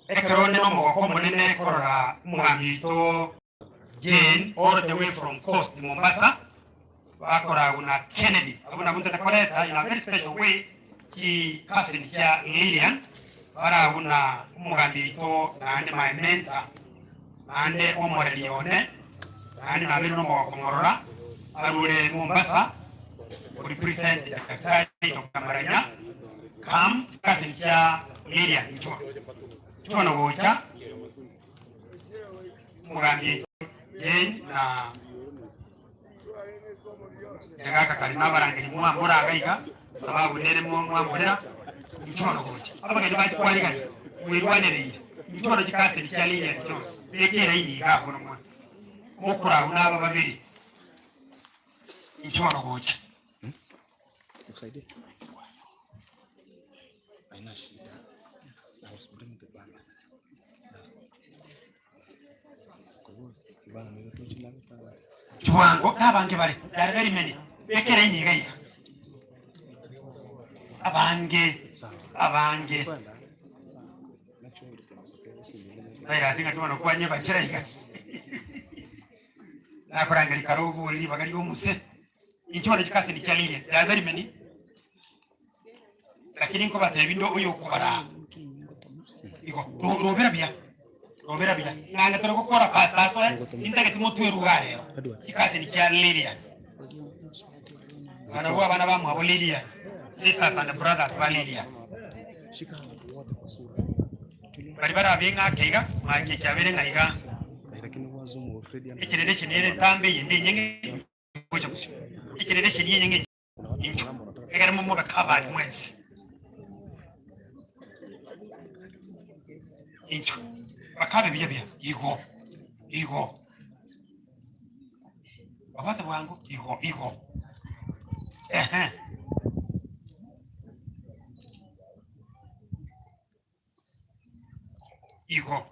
Ekerone no mogoko monene korora omogambito Jane all the way from Coast Mombasa bakora na Kennedy abuna bunte takoreta in a very special way ki cousin chia Lilian barabuna omogambito naende my mentor naende omoreri one naende nabere no mogoko morora arure Mombasa represent Daktari Dr. Maranya kam cousin chia Lilian Nchwa chwana gocha mugambi Jane na egaka kali nabarangeri mwambura agaiga sababu nere mwamburera nchwana gocha abageni bachikwarigali mwirwanereire nchwana chikaseni chia Lilian Jones bekera iniga bono mwana mukura unaba babiri nchwana gocha. Nikusaidie? Haina shida. I was bring the banner. Kwa hivyo banner ni tochi langu. Kiwango kabange bari there are very many bekera iniga iga abange Sawa. Abange Kwenda. Make sure everything is okay. This is the bairatinga tubona kwanye bakira iga nakurangeri karubu li bagali omuse inchwana chikase ni chalile there are very many lakini nko batebindo uyu kubara igo robera bia robera bia nanga tore gukora pasta so indagati mutweruga rero chikase ni cha Lilian bana bo bana bamwe abo Lilian sisters and brothers ba Lilian. Shika watu wote kwa sura. Bari barabe ng'akeiga mwakichabere ng'aiga. Lakini huwa Zoom Fred ana Ekirere kinere ntambe yindi nyenge gocha kusyo ekirere kinye nyenge kuna watu ng'ambo wanataka egere mu covered mwezi inchu bakabe bia bia igo igo babata bwangu igo igo ehe igo.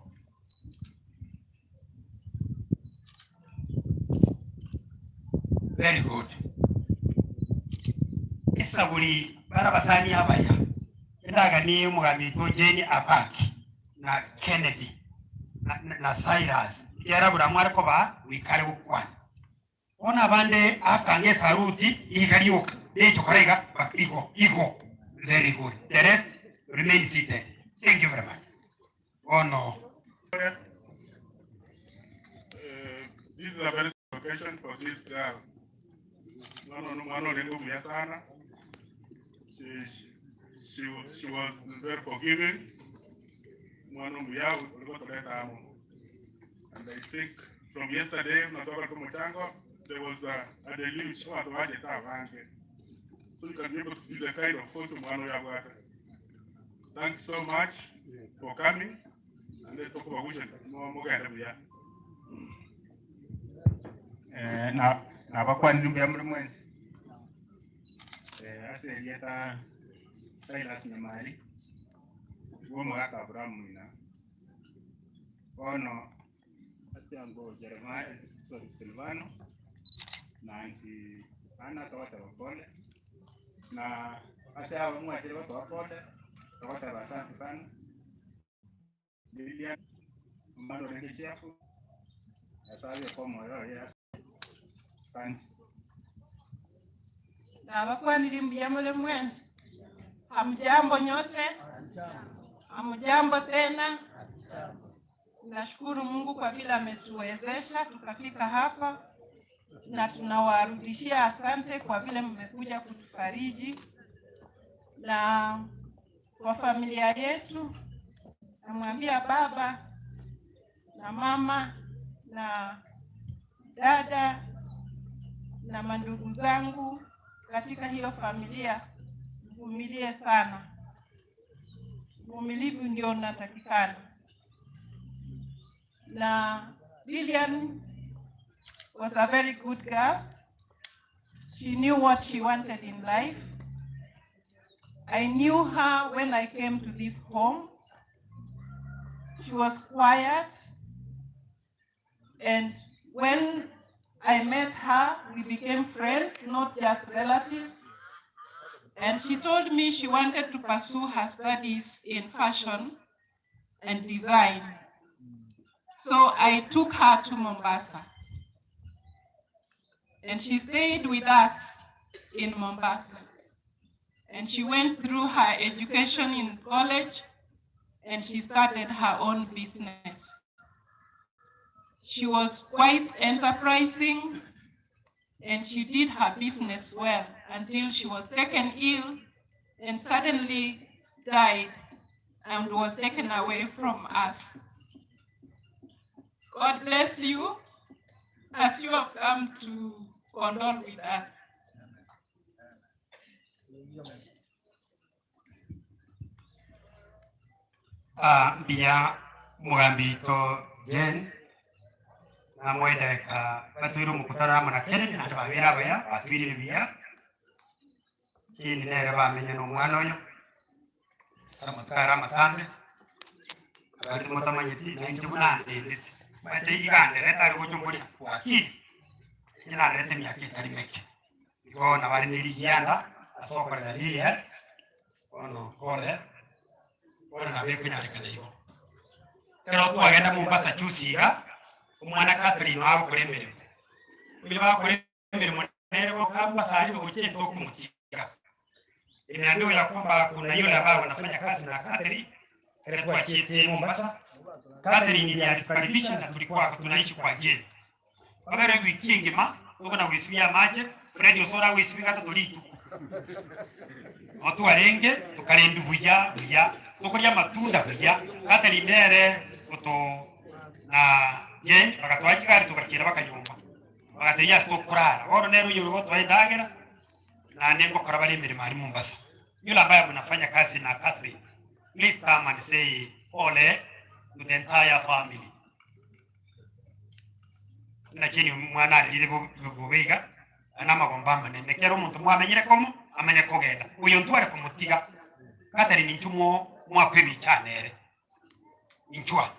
Very good. Isabuli barabasani abaya endaga ni omugambito Jane Apak na Kennedy na Cyrus yarabura mwariko ba wikare gukwana ona abande akange saruti ikarioka becho korega igo igo. Very good, the rest remain seated. Thank you very much. Oh no. This is a very special occasion for this girl. Mwana mwana ni ngumu sana. She was very forgiving. Mwana muya ulikuwa tuleta hapo. And I think from yesterday natoka tu mchango there was a deluge watu waje ta wange. So you can be able to see the kind of force mwana ya. Thanks so much for coming. And then talk about mugende buya. Na nabakwanire mbuya muri mwensi ase erieta Silas Nyamari bwo omogaka Abraham Mwina bono ase ango Jeremiah, sorry, Silvano na anti ana togoteba pole na ase abo mwachire gotoa pole togoteba asante sana Lilian omwana orenge chiafu asabe kwa moyo yes asante. Nabakwanire mbuya mule mwensi. Hamjambo nyote? Hamjambo tena? Nashukuru Mungu kwa vile ametuwezesha tukafika hapa, na tunawarudishia asante kwa vile mmekuja kutufariji. Na kwa familia yetu, namwambia baba na mama na dada na mandugu zangu katika hiyo familia, mvumilie sana. Uvumilivu ndio unatakikana. Na Lilian was a very good girl. She knew what she wanted in life. I knew her when I came to this home. She was quiet, and when I met her, we became friends, not just relatives. And she told me she wanted to pursue her studies in fashion, and design. So I took her to Mombasa. And she stayed with us in Mombasa. And she went through her education in college and she started her own business. She was quite enterprising and she did her business well until she was taken ill and suddenly died and was taken away from us. God bless you as you have come to condole with us. Mbia mugambito Jane namwendeka batwire omukutano amo na Kennedy nandi babere abaya batwirire buya kindi nere bamenye n'omwana oyo saramutwara amatambe abari mutamanyeti nainche bunandendete mache igandere tari gochomboria wakili inarete miaka etari meke igo nabari nirigianda asokorera riria ono kore ono nabe kunyarekana igo kero twagenda Mombasa chusiga omwana Catherine agokora emirimo oyo bakora emirimo nere gokambasa ari gochete okumutika imeambiwa ya kwamba kuna yule ambaye wanafanya kazi na Catherine kile tuachiete Mombasa. Catherine ndiye alitukaribisha na tulikuwa tunaishi kwa jeni babere wiki ngima uko na wisibia mache Fred osora wisibia kata tulitu watu warenge tukarendi buya buya tukurya matunda buya Catherine nere uto na Jane bakatwakigari tukakira bakanyumba bagateya tukurara bono nero uyu twaendagera na nengo kora bali mirimo ari Mombasa. Yule ambaye mnafanya kazi na Catherine, please come and say ole to the entire family. Na chini mwana alire bubiga ana magomba manene kero omuntu mwamenyire komo amenye kogenda uyu ntware kumutiga Catherine inchumo mwakwe inchwa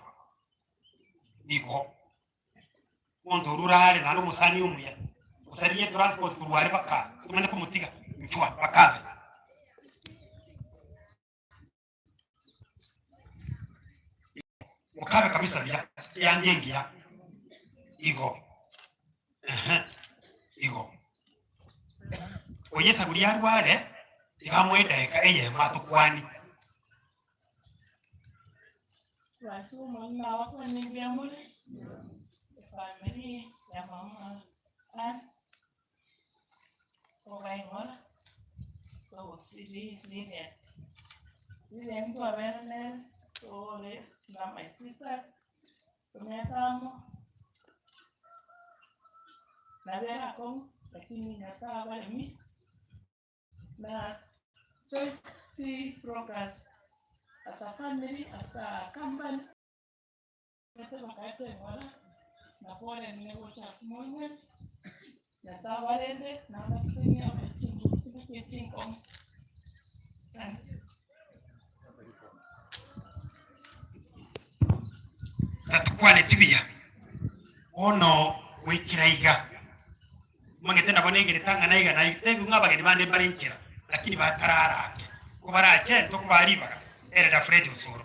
niko muntu rurare na musani umuya usariye transport kurware baka tumene kumutiga inchwa bakabe mukabe kabisa bya yangengia igo igo oyesa buri arware ikamwendeka eye matukwani Watu mwana wako ni vyamule family ya mama an ogaingora so Lilian Lilian kwa verne ole na my sisters tumekamo na vera kong lakini nyasaye wale mi na Choice Tea Brokers as a family, as a company, na pole nimegosha smallness na sawarende na maksenia chingo. Asante. Tatukwane tibia ono wikiraiga mangete nabo negere tanga naiga na itegu ngabageni bande barinchira lakini batararake kubarache tokubaribaga era da Fred Usoro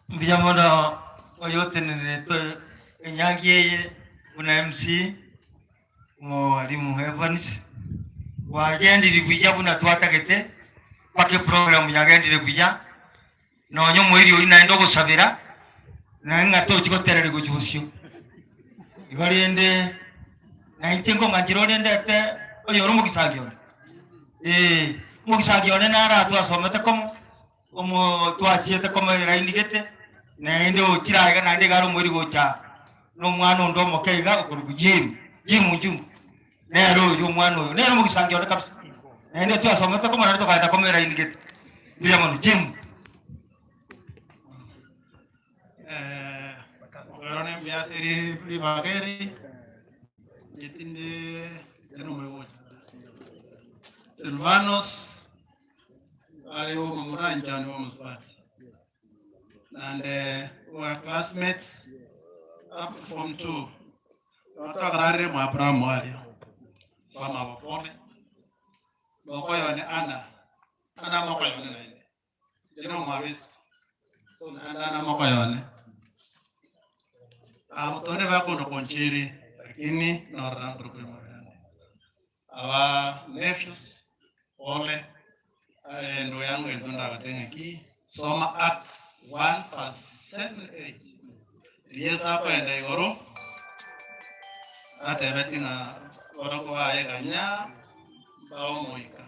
mbiyamona oyote neto enyangi una MC mwalimu Evans wagendire buya buna twatagete pake program yagendire buya nonyo mwiri uri naenda gusabira na ngato chikoterere guchusio ibarende na intingo ngajirore ndete oyo uri mukisangio mukisangio ne nara twasomete komo omo twachiete komo rainigete naende ochiraga naende garo mwiri gocha no mwana ondo mokeiga okurugu jimu jimu jimu nero oyo mwana oyo nero mukisangio kabisa naende twasomete komo naende tukaenda komo rainigete ndiya mono jimu Ribageri yetinde Silvanos ayo mamuranjani wa Musbati and we are classmates up from 2 watakarare mwa Abraham wali wa mabopone mokoyone ana ana mokoyone naende Jeno mwabisi. So nandana moko yone. Abo tone bakondo konchiri lakini norra grupo yone. Our nephews pole ndugu yangu Elzonda akatenga ki soma Acts 1 verse 7 8. Yesu akwenda igoro atebetinga oroko baye ganya bao moika.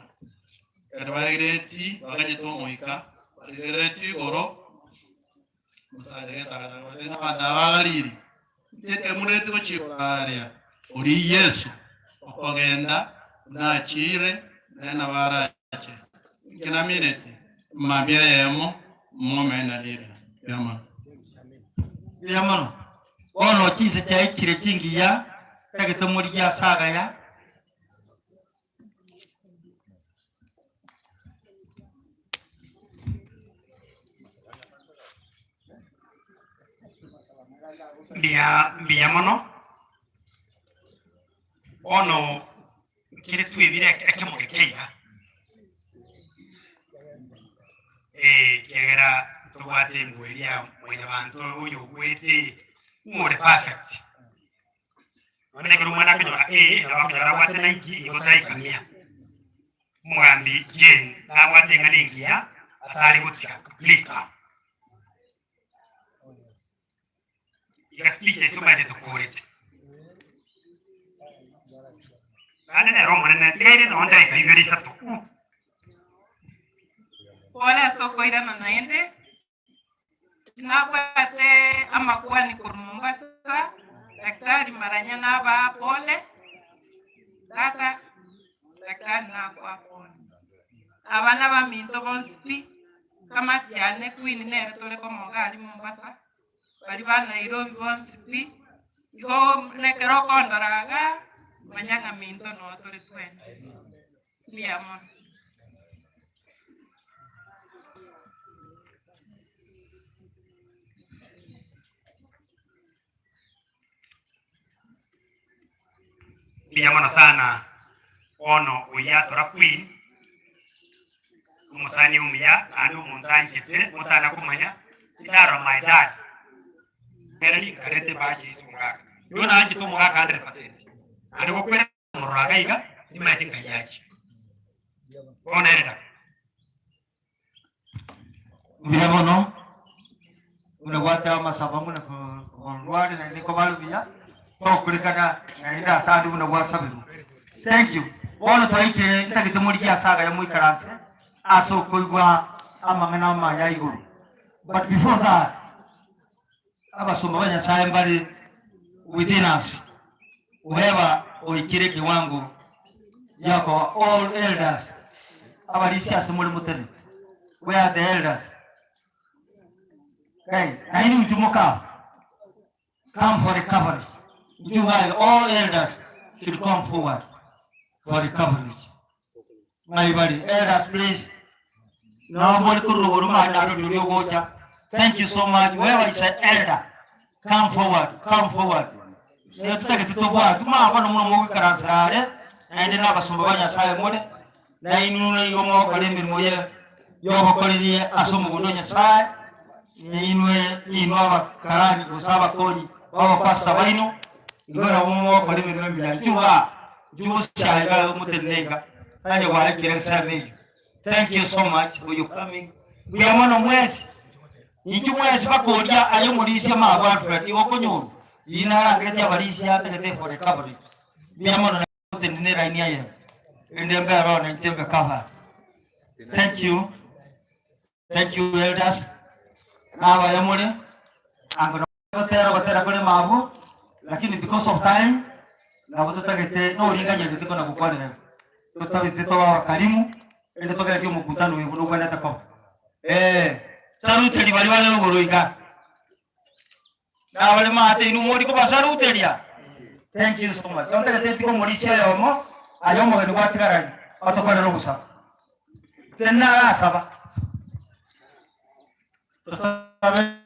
Kero baregereti baganyete omoika baregereti igoro musaje bagariri tete mureti gochikoraria ori Yesu okogenda nachire nena barache kinamireti mabia yemo momenalire yama Yamono bono chinse chaikire chingiya tagete muri ya sagaya. Mbia mbia mono ono kire twibire ekemoge keiga kiegera tobwate engweria mwene bantu oyo gwete ng'ore perfect none ekero omwana akonyora A nabo akonyora abwate 90 igo taraikania omogambi Jane nabwate eng'ana engiya atari gotiga please come iga speech ase omanyete tokorete naende nero omonene tigaire nonye ndaika ibere isato. Pole ase okoirana naende nabwate amakwani korwa Mombasa daktari Maranya naba pole tata daktari nakwa pole abana baminto bonsi pi kamati yane Queen nere tore komoga ari Mombasa bari ba Nairobi bonsi pi igo nekero okondoraga manyang'a minto no tore twensi mbuya mono. Mbuya mono sana ono oya tora Queen omusani omuya naende omonto anchete motana komanya tindaro my dad mbere ninkarete bachi omogaka igo nanchete omogaka 100% naende gokwera mororaga iga timanyete nkayachi bono ere Mbuya mono unagwate amasaba muna korware na niko barubiya tokurekana naende asandi buna gwasabirwa. Thank you. Bono twaikire ntagete muri giasaga ya muikaranse ase okoigwa amang'ana amaya igoro. But before that, abasomba ba Nyasaye mbari within us whoever oikire kiwango yako all elders abarisi ase muri mutene. We are the elders guys. Naini mtumuka come for recovery. Mchungaji, all elders should come forward for recovery. Everybody, elders please. No more. Thank you so much. Whoever is an elder, come forward, come forward. Tusake tutobwa tuma abana muno mugikaransirare naende n'abasumba ba Nyasaye more nainwe igo mwokora emirimo ye yobokorerie ase omogondo Nyasaye ninwe ninwe abakarani gose abakonyi b'abapasita baino igo nabo mwokora emirimo emiya nchuga nchubusyaiga omutenenga kanye gwarekire ensemo eyo. Thank you so much for your coming. Mbuya mono mwesi inchu mwesi bakoria ayo murisia mabo Alfred igo konyoru inarangeretie abarisia ategete for recovery. Mbuya mono tenene raini aye ende mbero na nchembe cover. Thank you. Thank you elders. Nawa yamure angono gotera gotera kore mabu lakini because of time na tutagete no ringanya tutiko na kukwanira tutagete to wakarimu ende tokera kyo mukutano we buno kwenda tako saruteri bari bari ruguru iga na bari mate inu mori ko basaruteria. Thank you so much. Yontagete tiko morisia yomo ayomo genu gwatigara atokorera obusa tena asaba. Tusabe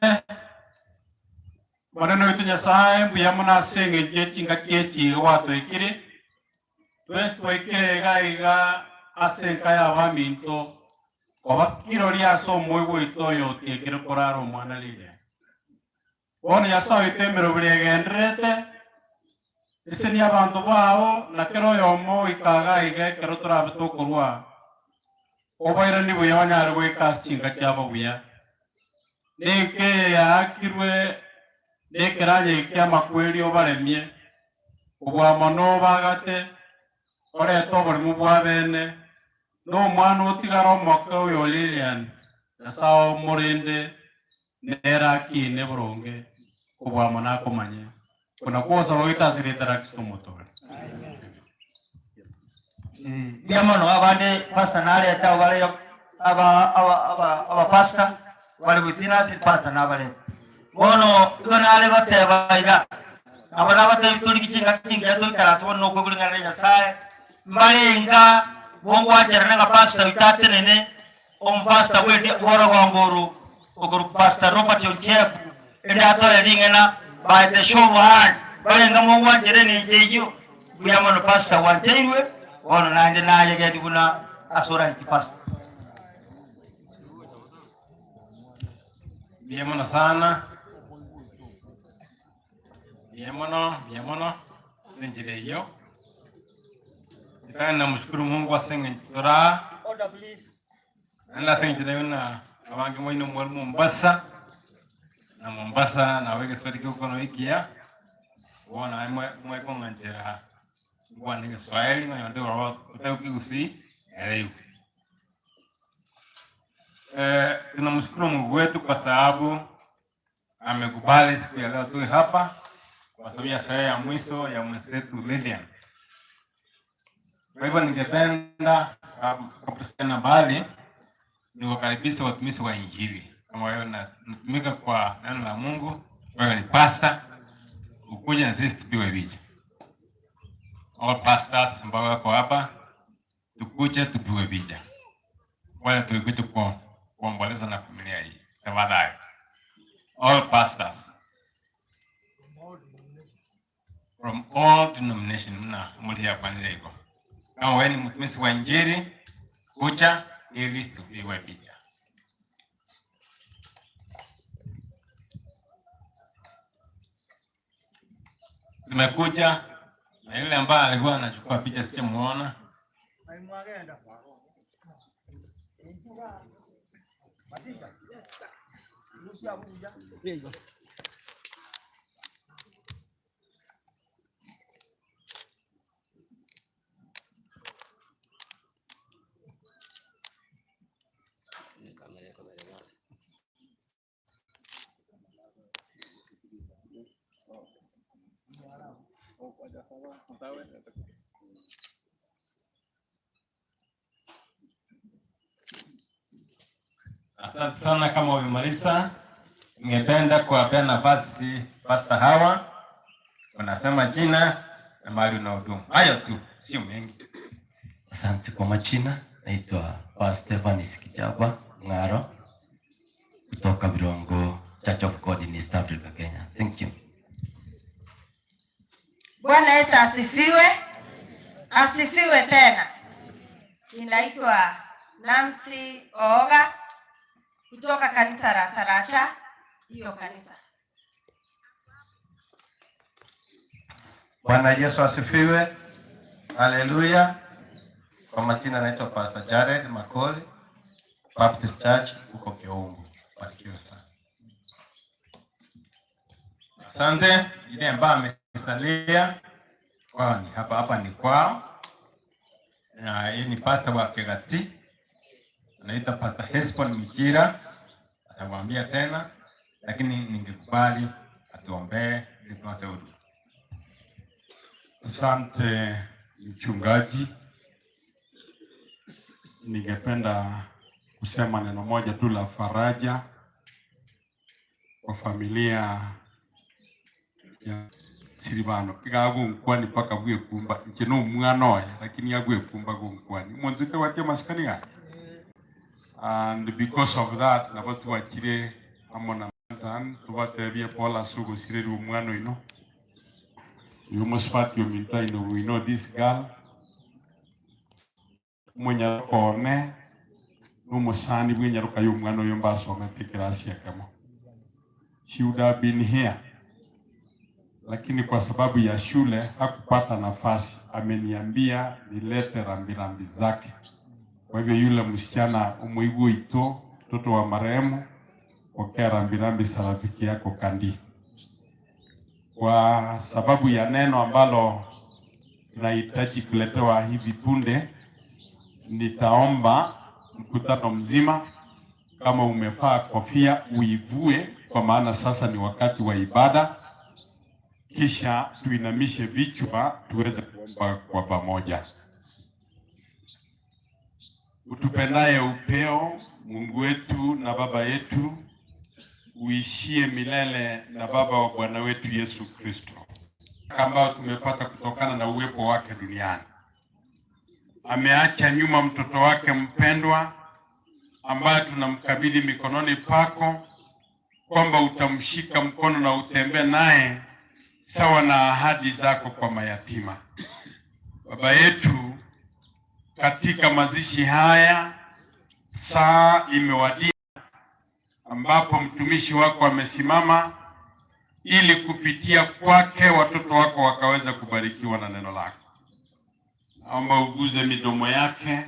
Mwanene witu Nyasaye mbuya muno ase eng'encho echingaki echi iga gwatwekire twesi twaikire iga iga ase enka ya abaminto Koba kirori ase omoi goito oyo otiekire korara omwana riria. Bono Nyasaye oitemere buri egenderete, sesenia abanto bao na kero oyomo oikaga iga ekero torabe tokorwa. Oboirani buya banyare goika ase chinka chiabo buya. Neke yaakirwe nekeranya kia amakweri obaremie, obwamo bagate, orete oborimo bwa bene, n'omwana otigara omoke oyo Lilian, Nyasaye omorende nera akine boronge, obwamo nakomanye. Kuna kuosa goita ase rieta ria Kristo omotore. Ndiamono abande pastor nareta abo bare aba aba aba aba pastor bari gusina si pastor nabare bono igo nare bateba iga abo nabateba tori kichinga kinga toikara to no kogulingana na Nyasaye mbarenga bongo acherana nga pastor itatenene om pastor wete worogonguru okuru pastor Robert Onchepu endatore ringena by the show of hand barenga mongo acherene njeyo buyamono pastor wancheirwe bono nande naye gedi buna asora nti pastor. Biemono sana. Biemono, biemono. Sinjire hiyo. Nitaka namshukuru Mungu asengentura. Order please. Nala senjire na abange moino mwalimu Mombasa. Na Mombasa na wege swali kuko no ikia. Bona mwe mwe konganjera. Bwana ni Kiswahili na ndio wao utakigusi elewi. Tunamshukuru Mungu wetu kwa sababu amekubali siku ya leo tuwe hapa kwa sababu ya sherehe ya mwisho ya mwenzetu Lilian. Kwa hivyo ningependa kabla sijaenda mbali niwakaribishe watumishi wa Injili. Kama wewe unatumika kwa neno la Mungu, wewe ni pastor, ukuje na sisi tupigwe picha. All pastors ambao wako hapa, tukuje tupigwe picha. Wale tulikuja kuomboleza na familia hii. Tafadhali. All pastors from all denominations mna muli hapa nileko. Kama wewe ni mtumishi wa Injili, kuja ili tupigwe picha. Tumekuja na yule ambaye alikuwa anachukua picha sijamuona. Asante sana kama umemaliza. Ningependa kuwapea nafasi pasta hawa. Unasema jina na mahali unahudumu. Hayo tu, sio mengi. Asante kwa majina. Naitwa Pastor Stephanie Kichaba Ngaro kutoka Birongo Church of God in East Africa, Kenya. Thank you. Bwana Yesu asifiwe. Asifiwe tena. Ninaitwa Nancy Ooga kutoka kanisa la Taracha, hiyo kanisa. Bwana Yesu asifiwe. Haleluya. Kwa majina naitwa Pastor Jared Makoli, Baptist Church huko Kiungu. Barikiwe sana. Asante. Ile ambayo amesalia kwao ni hapa hapa ni kwao. Na yeye ni pastor wa Kegati. Anaitwa Pastor Hesbon Mjira. Atawaambia tena, lakini ningekubali atuombee ili tuanze huduma. Asante mchungaji. Ningependa kusema neno moja tu la faraja kwa familia ya Silvano. Igagu nkwani paka bwe kumba nche no mwana oye lakini agwe kumba gunkwani. Mwanzite watia maskani ga. And because of that nabo tuwachire amo na Nathan tubatebie Paul asugo sireri omwana ino. You must part your minta ino we know this girl. Mwenye kone N'omusani bw'enyaruka y'omwana oyo mbasomete kirasi yakamo. She would have been here, lakini kwa sababu ya shule hakupata nafasi. Ameniambia nilete rambirambi zake. Kwa hivyo yule msichana umuigu ito mtoto wa marehemu, pokea rambirambi za rafiki yako Kandi. Kwa sababu ya neno ambalo tunahitaji kuletewa hivi punde, nitaomba mkutano mzima, kama umevaa kofia uivue, kwa maana sasa ni wakati wa ibada. Kisha tuinamishe vichwa tuweze kuomba kwa pamoja. Utupendaye upeo, Mungu wetu na Baba yetu, uishie milele na Baba wa Bwana wetu Yesu Kristo, ambao tumepata kutokana na uwepo wake duniani. Ameacha nyuma mtoto wake mpendwa ambaye tunamkabidhi mikononi pako, kwamba utamshika mkono na utembee naye sawa na ahadi zako kwa mayatima. Baba yetu, katika mazishi haya saa imewadia ambapo mtumishi wako amesimama ili kupitia kwake watoto wako wakaweza kubarikiwa na neno lako. Naomba uguze midomo yake,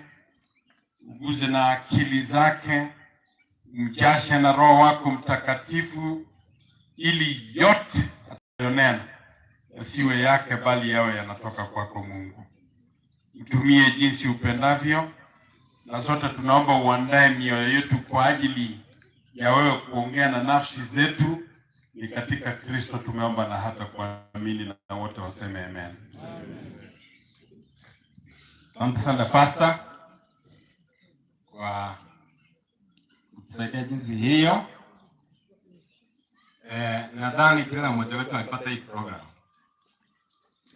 uguze na akili zake, mjashe na Roho wako Mtakatifu, ili yote atakayonena yasiwe yake, bali yawe yanatoka kwako Mungu. Mtumie jinsi upendavyo, na sote tunaomba uandae mioyo yetu kwa ajili ya wewe kuongea na nafsi zetu. Ni katika Kristo tumeomba na hata kuamini, na wote waseme amen. Asante sana Pastor kwa kutusaidia jinsi hiyo. Nadhani kila mmoja wetu amepata hii program.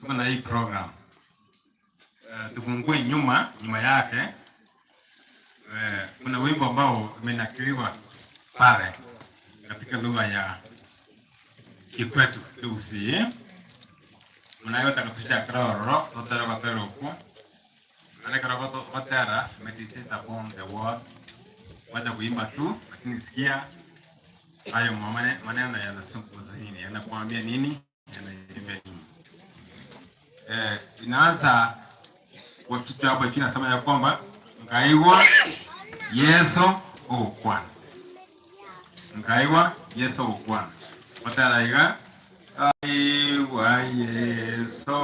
Tuko na hii program. Tufungue nyuma yake. Kuna wimbo ambao umenakiliwa pale katika lugha ya Kikwetu Kigusii. Mnayotaka kroro totero gatero ku Gatera, meditate upon the word. Wacha kuimba tu, lakini sikia hayo maneno yanazungumza nini, yanakuambia nini, yanaambia nini. Inaanza kwa kichwa hapo kinasema ya kwamba ngaiwa Yesu okwana, ngaiwa Yesu okwana otaraiga aiwa Yesu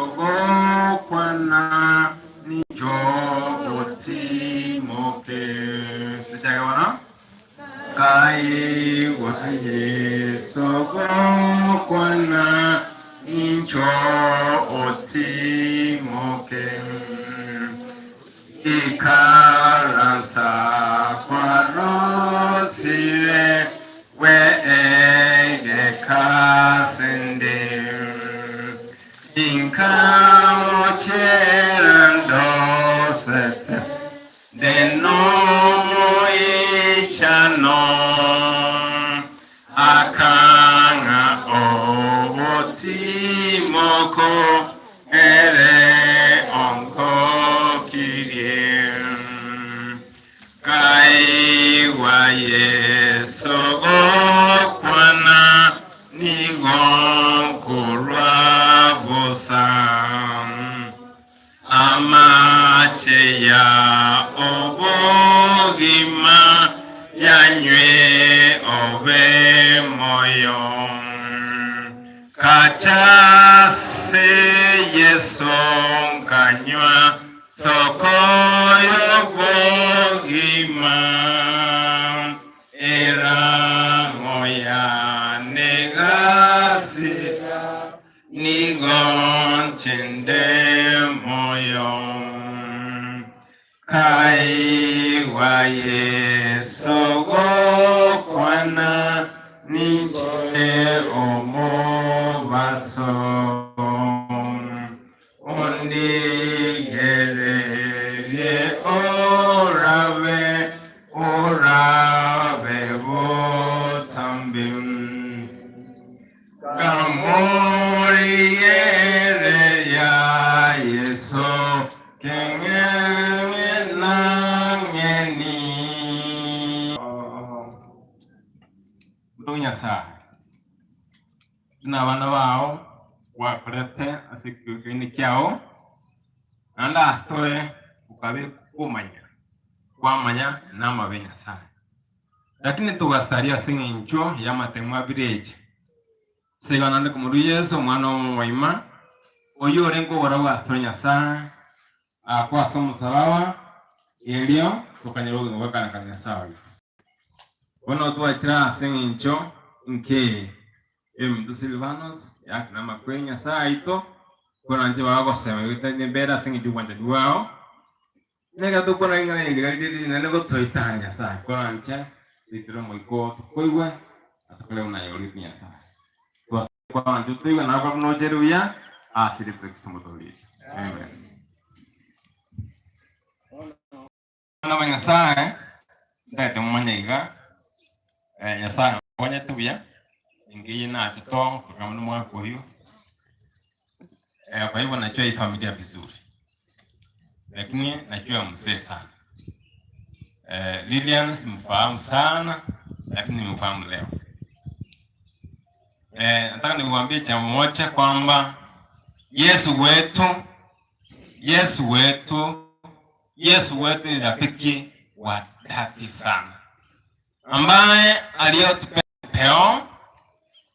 okwana nijo otimoke tuchagawana kaiwa Yesu okwana nijo otimoke ikaransa kwarosire we egekasende inkamocherandosete denomoichano akanga obotimoko ere onkokirie kaiwa Yesu gokwana nigonkurwa bosa amache ya obogima yanywe obe moyo kachase Yesu nkanywa soko y'obogima erango yane gasira nigonchende moyo kaiwa Yesu gokwana ninche omobaso ondigererie orabe orabe botambe kamoriere ya Yesu keng'eng'e nang'eni Ndugu Nyasaye tuna abana bao wakorete ase kiokeini kiao nanda asitore ukabe kumanya kwamanya namabe Nyasaye, lakini tugasaria ase eng'encho ya amatemo abire eche siganande kumuru Yesu omwana omoima oyo ore nkobora bwasitore Nyasaye akwasa omosalaba erio tukanyera obogima bwakanaka Nyasaye oito. Bono twachira ase eng'encho nke eminto Silvanos yakina amakwe Nyasaye aito kona nche bagosema gwetanie mbere ase eng'encho obwanchani bwao nega tukona ing'ana eriga rinene gotoita Nyasaye kona nche ritire omoiko tukoigwe atukore buna yoriti Nyasaye kona nche toigwe nawe buna ochere buya asire Kristo motoria. Amen. Bana ba Nyasaye ndete mumanye iga Nyasaye okonyete buya ingiye nacho to kama ni mwaka uyu kwa hivyo najua hii familia vizuri, lakini najua mzee sana. Lilian simfahamu sana, lakini nimfahamu leo. Nataka nikuambie jambo moja kwamba Yesu wetu, Yesu wetu, Yesu wetu ni rafiki wa dhati sana, ambaye aliyotupea upeo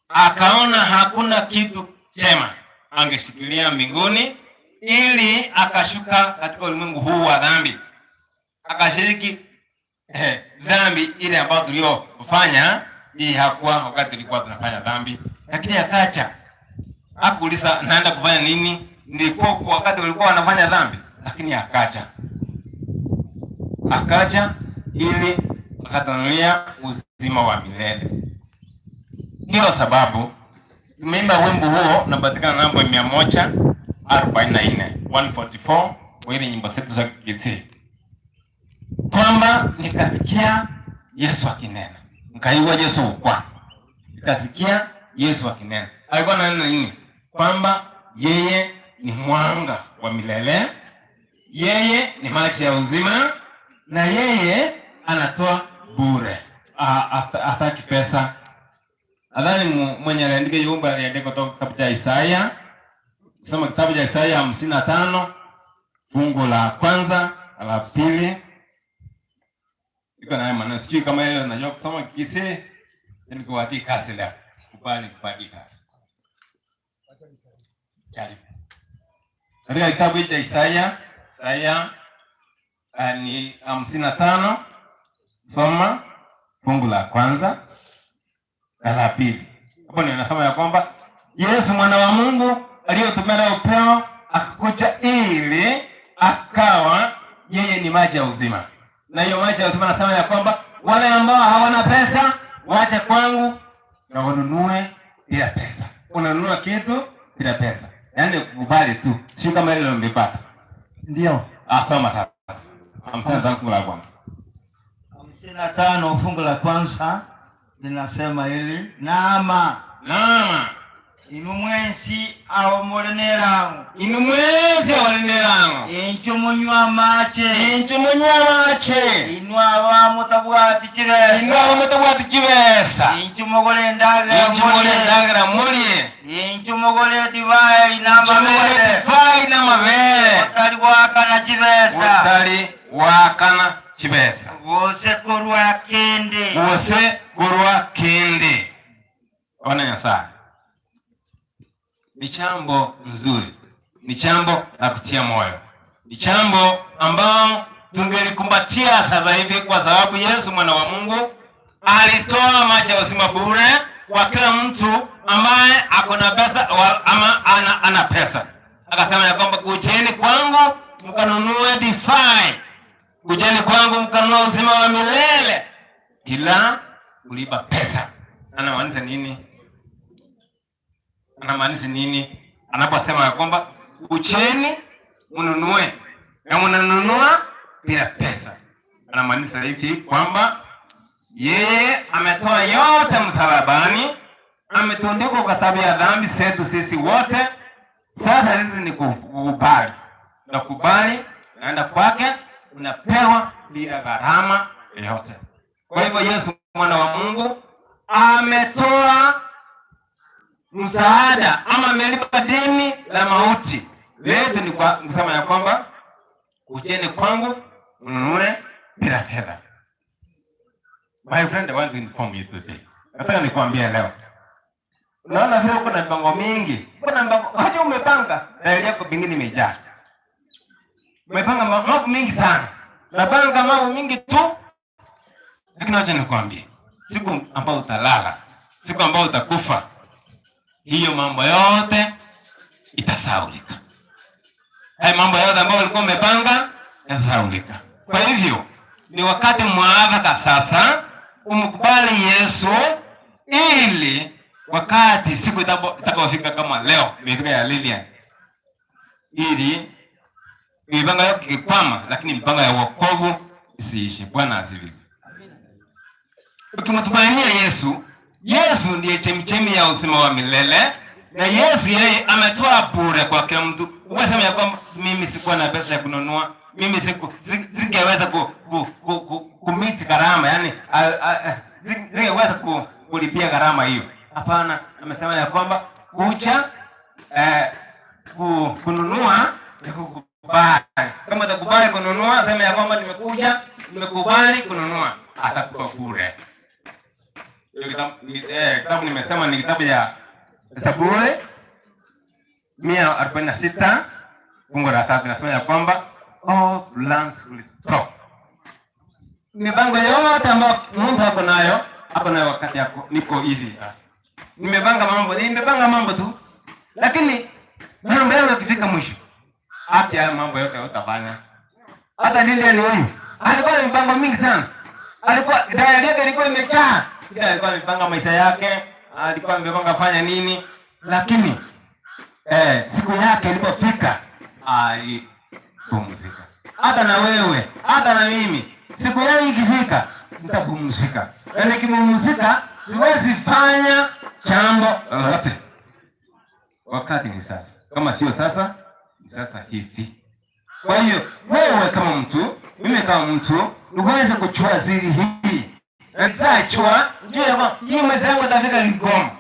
akaona hakuna kitu chema angeshikilia mbinguni, ili akashuka katika ulimwengu huu wa dhambi, akashiriki dhambi ile ambayo tuliyofanya. Hii hakuwa wakati tulikuwa tunafanya dhambi, lakini akacha hakuuliza naenda kufanya nini, nilikuwa wakati walikuwa wanafanya dhambi, lakini akacha ili akatanulia uzima wa milele. Ndio sababu tumeimba wimbo huo unapatikana namba 144 144 kwa ile nyimbo zetu za Kisii, kwamba nikasikia Yesu akinena, nikaiwa Yesu ukwa, nikasikia Yesu akinena. Alikuwa ananena nini? Kwamba yeye ni mwanga wa milele, yeye ni maji ya uzima, na yeye anatoa bure, hataki pesa. Nadhani mwenye aliandika hiyo wimbo aliandika kutoka kitabu cha Isaya. Soma kitabu cha Isaya 55 fungu la kwanza la pili. Iko na maana sijui kama ile unajua kusoma Kisii, nikupatie kazi leo. Kubali nikupatie kazi. Karibu. Katika kitabu cha Isaya, Isaya ni 55, soma fungu la kwanza na la pili. Hapo ndio nasema ya kwamba Yesu mwana wa Mungu aliyotumia upeo akakuja ili akawa yeye ni maji ya uzima. Na hiyo maji ya uzima nasema ya kwamba wale ambao hawana pesa wache kwangu na wanunue bila pesa. Unanunua kitu bila pesa. Yaani kukubali tu. Sio kama ile umepata. Ndio. Asoma sasa. 55 fungu la kwanza. 55 fungu la kwanza linasema hili: Naama Naama inu mwensi aho mulinelango inu mwensi aho mulinelango inchu munywa mache inchu munywa mache inu aba mutabwati chibesa inu aba mutabwati chibesa inchu mugole endagera inchu mugole endagera mulye inchu mugole divai n'amabere divai n'amabere utali wakana chibesa utali wakana chibesa gose kurwa kindi gose kurwa kindi. Ona Nyasaye ni chambo nzuri, ni chambo la kutia moyo, ni chambo ambao tungelikumbatia sasa hivi, kwa sababu Yesu mwana wa Mungu alitoa maji ya uzima bure kwa kila mtu ambaye ako na pesa ama ana pesa. Akasema ya kwamba kujeni kwangu mkanunue divai, kujeni kwangu mkanunue uzima wa milele bila kulipa pesa. Anamaanisha nini? Anamaanisha nini anaposema ya kwamba ucheni mnunue na mnanunua bila pesa? Anamaanisha hivi kwamba yeye ametoa yote msalabani, ametundikwa kwa sababu ya dhambi zetu sisi wote. Sasa sisi ni kukubali, unakubali, unaenda kwake, unapewa bila gharama yoyote. Kwa hivyo Yesu mwana wa Mungu Ametoa msaada ama amelipa deni la mauti. Letu ni kwa kusema ya kwamba kujeni kwangu mnunue bila fedha. My friend, I want to inform you today. Nataka nikwambie leo. Unaona vile uko na mipango mingi. Kuna mpango, wacha umepanga, na yako pengine imejaa. Umepanga mambo mingi sana. Napanga mambo mingi tu. Lakini wacha nikwambie, siku ambayo utalala, siku ambayo utakufa, hiyo mambo yote itasahaulika. Haya mambo yote ambayo ulikuwa umepanga yatasahaulika. Kwa hivyo ni wakati mwafaka sasa umkubali Yesu ili wakati siku itakapofika kama leo imefika ya Lilian, ili mipango yako ikikwama, lakini mipango ya wokovu isiishe. Bwana asifiwe. Ukimtumainia Yesu, Yesu ndiye chemchemi ya uzima wa milele, na Yesu yeye ametoa bure kwa kila mtu. Ukasema ya kwamba mimi sikuwa na pesa ya kununua, mimi singeweza kumiti gharama, yani singeweza kulipia gharama hiyo. Hapana, amesema ya kwamba kucha kununua ni kukubali. Kama utakubali kununua, sema ya kwamba nimekuja, nimekubali kununua, atakupa bure. Kitabu nimesema ni kitabu ya Zaburi 146 fungu la 3 nasema ya kwamba all plans will stop. Mipango yote ambayo mtu ako nayo wakati yako niko hivi. Nimepanga mambo tu. Lakini mambo yangu yakifika mwisho, hata haya mambo yote utafanya. Hata Lilian huyu alikuwa na mipango mingi sana. Alikuwa dayari yake ilikuwa imejaa. Kila alikuwa amepanga maisha yake, alikuwa amepanga fanya nini, lakini siku yake ilipofika alipumzika. Hata na wewe, hata na mimi, siku yangu ikifika nitapumzika. Na nikipumzika siwezi fanya jambo lolote. Wakati ni sasa. Kama sio sasa, ni sasa hivi. Kwa hiyo wewe kama mtu, mimi kama mtu, uweze kuchua siri hii. Nikishachua, ndio kwamba hii mwezi wangu itafika kikomo.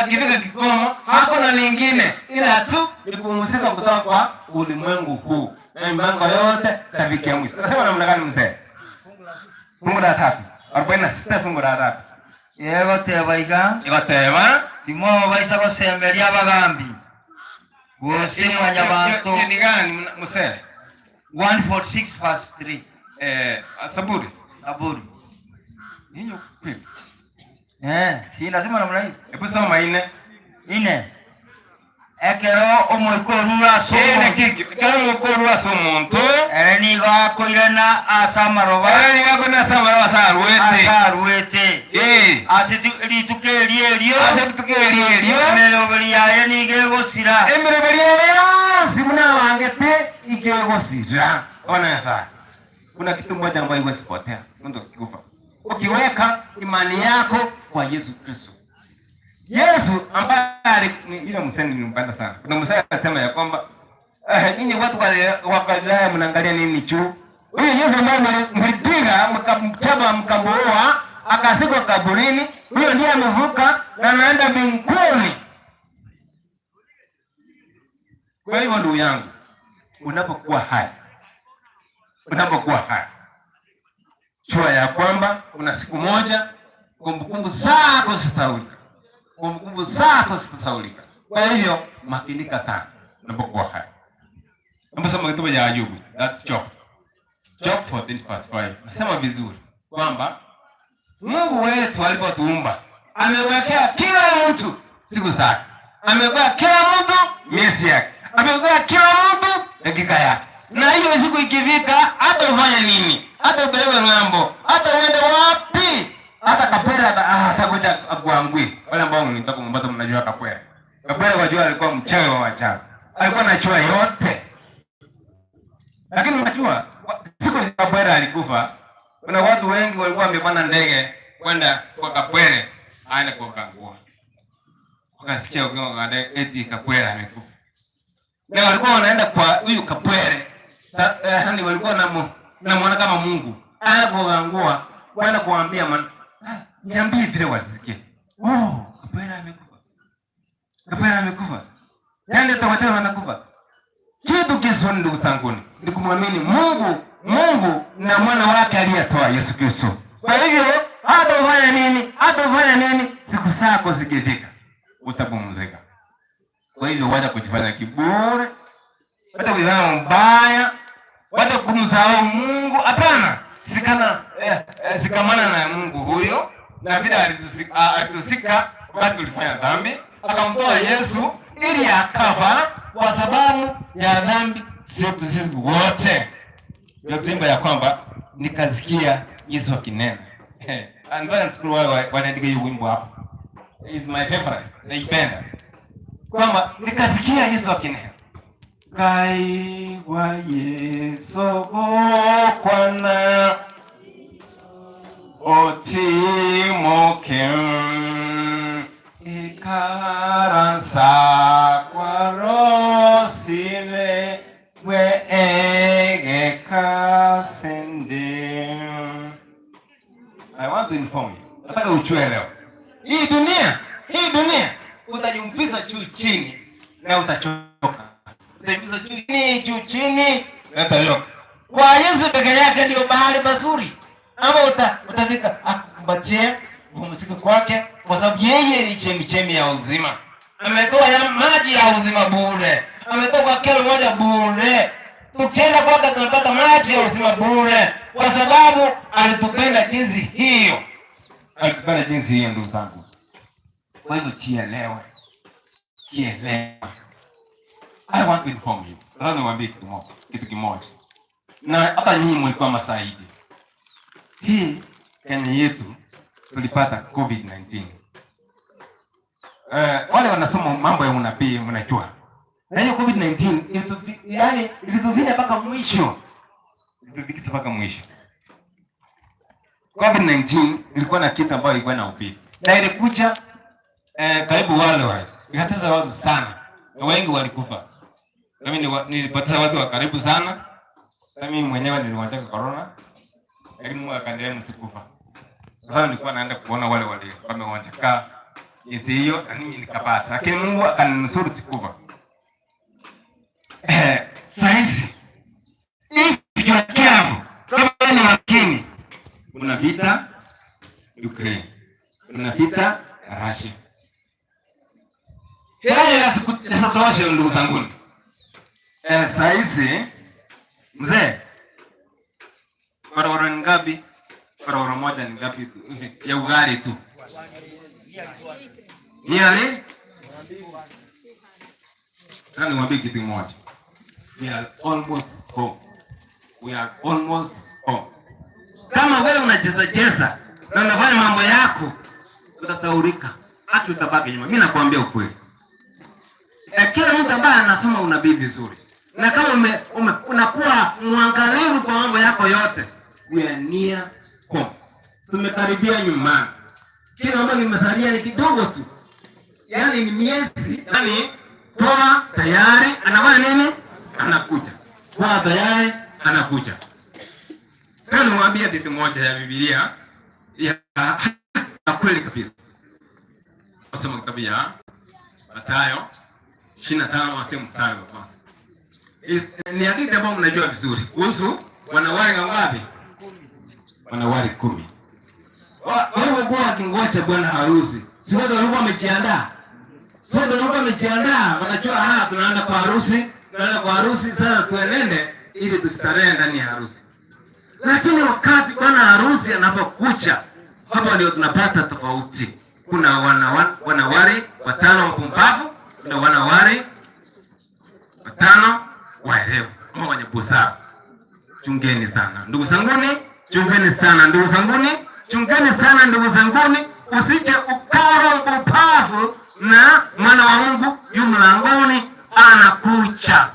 Ikifika kikomo, hakuna lingine ila tu ni kupumzika kutoka kwa ulimwengu huu. Na mipango yote itafikia mwisho. Nasema namna gani mzee? Fungu la 3. 46 fungu la 3. Yego teba iga. Yego teba. Timo baisa gosemberia abagambi. Gose mwanyabantu. Ni gani mzee? 146 verse 3. Saburi. Saburi. Ninyo kweli. Si lazima namna hii. Hebu soma ine. Ine. Ekero omoikorura so. Ene kiki. Ekero omoikorura so muntu. Ere nigo akoirana asamaroba. Ere nigo akoirana asamaroba asaruete. Asaruete. Ase rituko erio. Ase rituko erio. Emeroberi yaye nigo egosira. Emeroberi yaye yonsi muna wangete igegosira. Ona sasa. Kuna kitu moja ambayo haiwezi kupotea. Mtu akikufa. Ukiweka imani yako kwa Yesu Kristo. Yesu ambaye yule msanii nilimpenda sana. Kuna msanii anasema ya kwamba nyinyi watu wa Galilaya mnaangalia nini juu? Huyu Yesu ambaye mlipiga mkamchapa mkamuua akazikwa kaburini, huyo ndiye amevuka na anaenda mbinguni. Kwa hivyo ndugu yangu, unapokuwa hai, jua ya kwamba kuna siku moja kumbukumbu zako zitasahaulika. Kumbukumbu zako zitasahaulika. Kwa hivyo makinika sana unapokuwa hai. Hebu soma kitabu cha Ayubu, that's Job. Job 14:5. Nasema vizuri kwamba Mungu wetu alipotuumba amewekea kila mtu siku zake. Amewekea kila mtu miezi yake. Amewekea kila mtu dakika yake. Na hiyo siku ikifika, hata ufanye nini, hata upelekwe ng'ambo, hata uende wapi, hata Kapwera atakuja akuangui. Wale ambao mnitoka Mombasa mnajua Kapwera. Kapwera wajua alikuwa mchawi wa wachawi. Alikuwa anajua yote. Lakini unajua siku Kapwera alikufa, kuna watu wengi walikuwa wamepanda ndege kwenda kwa Kapwera aende kwa Kangua. Wakasikia ukiwa eti Kapwera amekufa. Na walikuwa wanaenda kwa huyu Kapwera. Yaani walikuwa namuona kama Mungu. Anapoangua kwenda kuambia man, niambie vile wasikie. Hapana, amekufa. Yaani tawachana wanakufa. Kitu kizuri ndugu zanguni ni kumwamini Mungu, Mungu na mwana wake aliyetoa Yesu Kristo. Kwa hivyo hata ufanye nini, hata ufanye nini, siku zako zikifika utapumzika. Kwa hivyo wacha kujifanya kiburi, wacha kujifanya mbaya, wacha kumsahau Mungu. Hapana, sikamana na Mungu huyo, na vile alitusika wakati tulifanya dhambi, akamtoa Yesu ili akafa kwa sababu ya dhambi zetu sisi wote. Ndio tuimba ya kwamba nikasikia Yesu akinena. Ngoja nishukuru wale wanaandika hiyo wimbo hapo. Is my favorite. Naipenda. Kwamba nikasikia Yesu akinena. Kaigwa Yesu gokwana otimoke ikaransa kwarosile we egekasende. I want to inform you. Nataka ujue leo. Hii dunia utajumbiza juu chini na utachoka. Utajumbiza juu chini, juu chini na utachoka. Kwa Yesu peke yake ndio mahali pazuri. Ama utafika akukumbatie, upumzike kwake, kwa sababu yeye ni chemichemi ya uzima. Ametoa ya maji ya uzima bure. Ametoa kwa kila mmoja bure. Tukienda kwake tunapata maji ya uzima bure, kwa sababu alitupenda jinsi hiyo. Alitupenda jinsi hiyo, ndugu zangu. Kwa hivyo jielewe, jielewe. I want to inform you. Sasa niwaambie kitu moja, kitu kimoja. Na hata nyinyi mlikuwa mashahidi. Hii Kenya yetu tulipata COVID-19. Wale wanasoma mambo ya unabii mnajua. Na hiyo COVID-19 yaani ilitufinya mpaka mwisho. Ilitufikisha mpaka mwisho. COVID-19 ilikuwa na kitu ambayo ilikuwa na upili. Na ilikuja karibu worldwide. Ikatesa watu sana. Na wengi walikufa. Mimi nilipoteza watu wa karibu sana. Na mimi mwenyewe niligonjeka corona. Lakini Mungu akaendelea nisikufa. Sasa nilikuwa naenda kuona wale wale wamegonjeka jinsi hiyo na mimi nikapata. Lakini Mungu akaninusuru sikufa. Sahizi if you are careful, kama ni makini, kuna vita Ukraine, kuna vita Russia. Haya yasitoshe ndugu zangu. Sahizi mzee, korokoro ni ngapi? Korokoro moja ni ngapi tu? Ya ugali tu. Nearly? Sasa niwaambie kitu kimoja. We are almost home. We are almost home. Kama wewe unacheza cheza na unafanya mambo yako, utasahaulika. Hata utabaki nyuma. Mimi nakwambia ukweli. Kila mtu ambaye anasoma unabii vizuri na kama unakuwa mwangalifu kwa mambo yako yote, we are near home. Tumekaribia nyumbani. Kile ambacho kimesalia ni kidogo tu, yaani ni miezi, yaani kuwa tayari anafanya nini? Anakuja. Kuwa tayari anakuja. Sasa niwaambie hadithi moja ya Biblia ya kweli kabisa. Soma kitabu ya Mathayo 25 wasema mstari wa kwanza. Ni hadithi ambayo mnajua vizuri kuhusu wanawali wangapi? Wanawali 10. Walikuwa wakingoja bwana harusi. Si wote walikuwa wamejiandaa? Si wote walikuwa wamejiandaa, wanajua tunaenda kwa harusi, tunaenda kwa harusi, sasa tuenende ili tustarehe ndani ya harusi. Lakini wakati bwana harusi anapokuja, hapo ndio tunapata tofauti. Kuna wanawali watano wapumbavu, kuna wanawali watano waerevu ama wenye busara. Chungeni sana ndugu zanguni, chungeni sana ndugu zanguni, chungeni sana ndugu zanguni, usije ukawa mpumbavu na mwana wa Mungu yu mlangoni anakuja.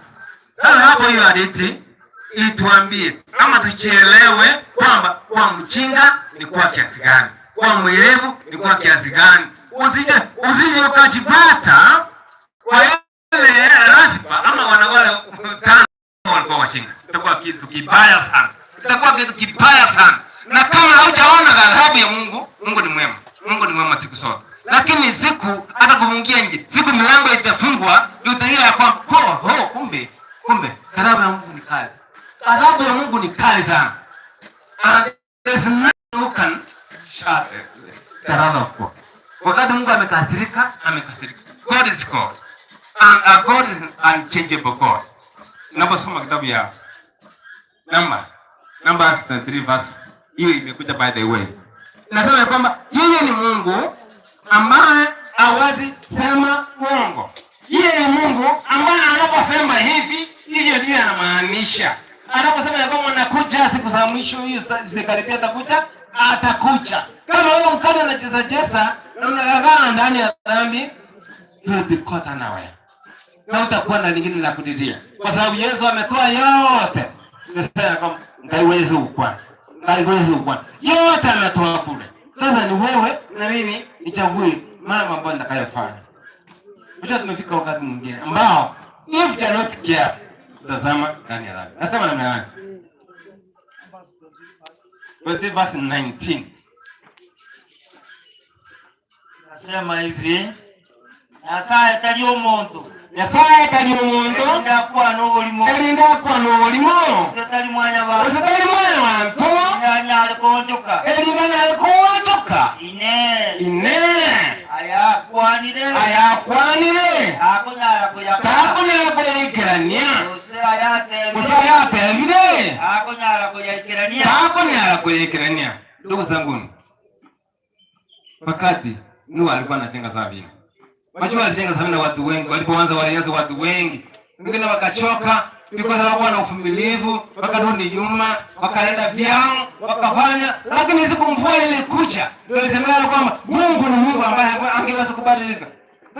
Sasa hapo hiyo hadithi ituambie ama tujielewe kwamba kuwa mjinga ni kuwa kiasi gani, kuwa mwerevu ni kuwa kiasi gani. Usije ukajipata kwa ile ratiba ama wanawale tano walikuwa wajinga. Itakuwa kitu kibaya sana, itakuwa kitu kibaya sana. Na kama haujaona ghadhabu ya Mungu, Mungu ni mwema, Mungu ni mwema siku zote. Lakini siku hata kufungia nje, siku milango itafungwa, ndio utajua ya kwamba ho ho, kumbe kumbe ghadhabu ya Mungu ni kali. Ghadhabu ya Mungu ni kali sana. And there's nothing who can shut the wrath of God. Wakati Mungu amekasirika, amekasirika. God is God. And our God is an unchangeable God. Naposoma kitabu ya Number 3 verse hiyo imekuja by the way. Nasema ya kwamba yeye ni Mungu ambaye hawezi sema uongo. Yeye ni Mungu ambaye anaposema hivi, hivyo ndivyo anamaanisha. Anaposema ya kwamba anakuja siku za mwisho, hiyo zikaribia, atakuja, atakuja. Kama wewe mkali unacheza cheza na unakaa ndani ya dhambi, you will be caught unaware. Na utakuwa na lingine la kulilia, kwa sababu Yesu ametoa yote. Nimesema kwamba ngaiwezi ukwa, ngaiwezi ukwa, yote ametoa kule. Sasa ni wewe na mimi nichague mambo ambayo nitakayofanya. Unajua tumefika wakati mwingine ambao if you are not careful, utazama ndani ya dhambi. Nasema namna gani? Verse 19. Nasema hivi, Nyasaye tali omuntu. Nyasaye tali omuntu. Erinda akwana obulimo. Erinda akwana obulimo. Ose tali mwana wa. Ose tali mwana wantu. Erinda alikonjoka. Erinda alikonjoka. Ine. Ine. Ayakwanire. Ayakwanire. Takunyara kuyakora. Takunyara kuyaikirania. Ose ayatebire. Ose ayatebire. Takunyara kuyaikirania. Takunyara kuyaikirania. Ndugu zangu, wakati Nuhu alikuwa anajenga safina. Wajua alijenga safina watu wengi, walipoanza walianza watu wengi. Wengine wakachoka, because hawakuwa na uvumilivu, wakarudi nyuma, wakaenda vyao, wakafanya, lakini siku mvua ilikuja, ndio ilisemekana kwamba Mungu ni Mungu ambaye angeweza kubadilika.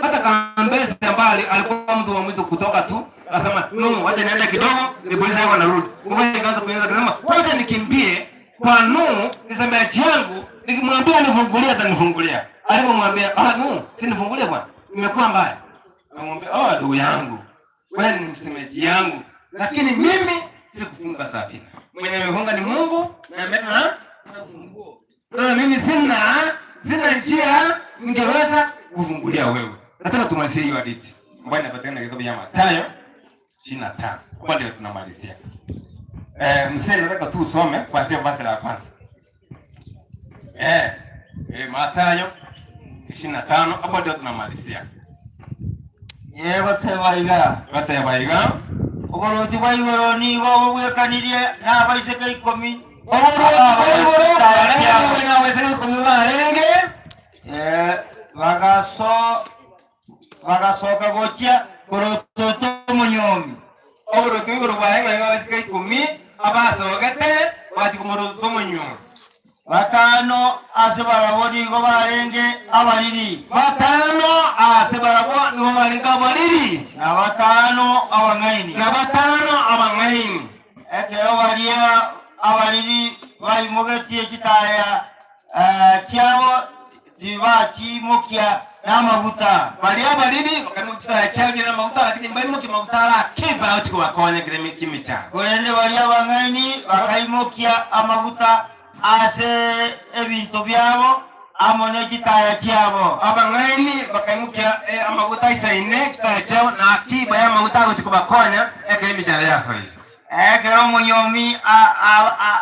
Hata Kambezi ambaye alikuwa mtu wa mwisho kutoka tu, akasema Nuhu, wacha niende kidogo, nipolisi yangu narudi. Mvua ikaanza kuanza akasema, wacha nikimbie kwa Nuhu, nisembe yangu, nikimwambia nifungulie atanifungulia. Alipomwambia, Nuhu, si nifungulie bwana, nimekuwa mbaya. Akamwambia, oh, ndugu yangu, wewe ni msemeji yangu, lakini mimi sikufunga safina. Mwenye amefunga ni Mungu na amena. Sasa mimi sina njia ningeweza kufungulia wewe. Nataka tumalizie hiyo hadithi ambayo inapatikana kitabu cha Mathayo 25. Kwa ndio tunamalizia. Mzee nataka tu usome kuanzia verse la kwanza. Mathayo 25 hapo ndio tunamalizia. Yego tebaiga. Batebaiga. Oborozi bwa igoro nigo bobwekanirie n'abaiseke 10. Oborozi bwa igoro n'abaiseke 10 barenge. Bagasoka gochia korototo omonyomi. Oborozi bwa igoro bwarenge abaiseke 10 abasogete bachi kumorototo omonyomi. Batano ase barabo nigo barenge abariri. Batano ase barabo nigo barenge abariri. Na batano abang'aini. Na batano abang'aini. Ekero baria abariri baimogetie chitaya chiabo tibachimokia n'amaguta. Baria abariri bakaimokia chitaya chiabo n'amaguta, lakini mbaimokia maguta arakiba ochikobakonya kere kimichanga. Korende baria abang'aini bakaimokia amaguta ase ebinto byabo amo n'ekitaya kyabo. Abang'aini bakaimukia amaguta isaine kitaya kyabo na akiba y'amaguta agochikobakonya ekere emichanga yasoire. Ekero omonyomi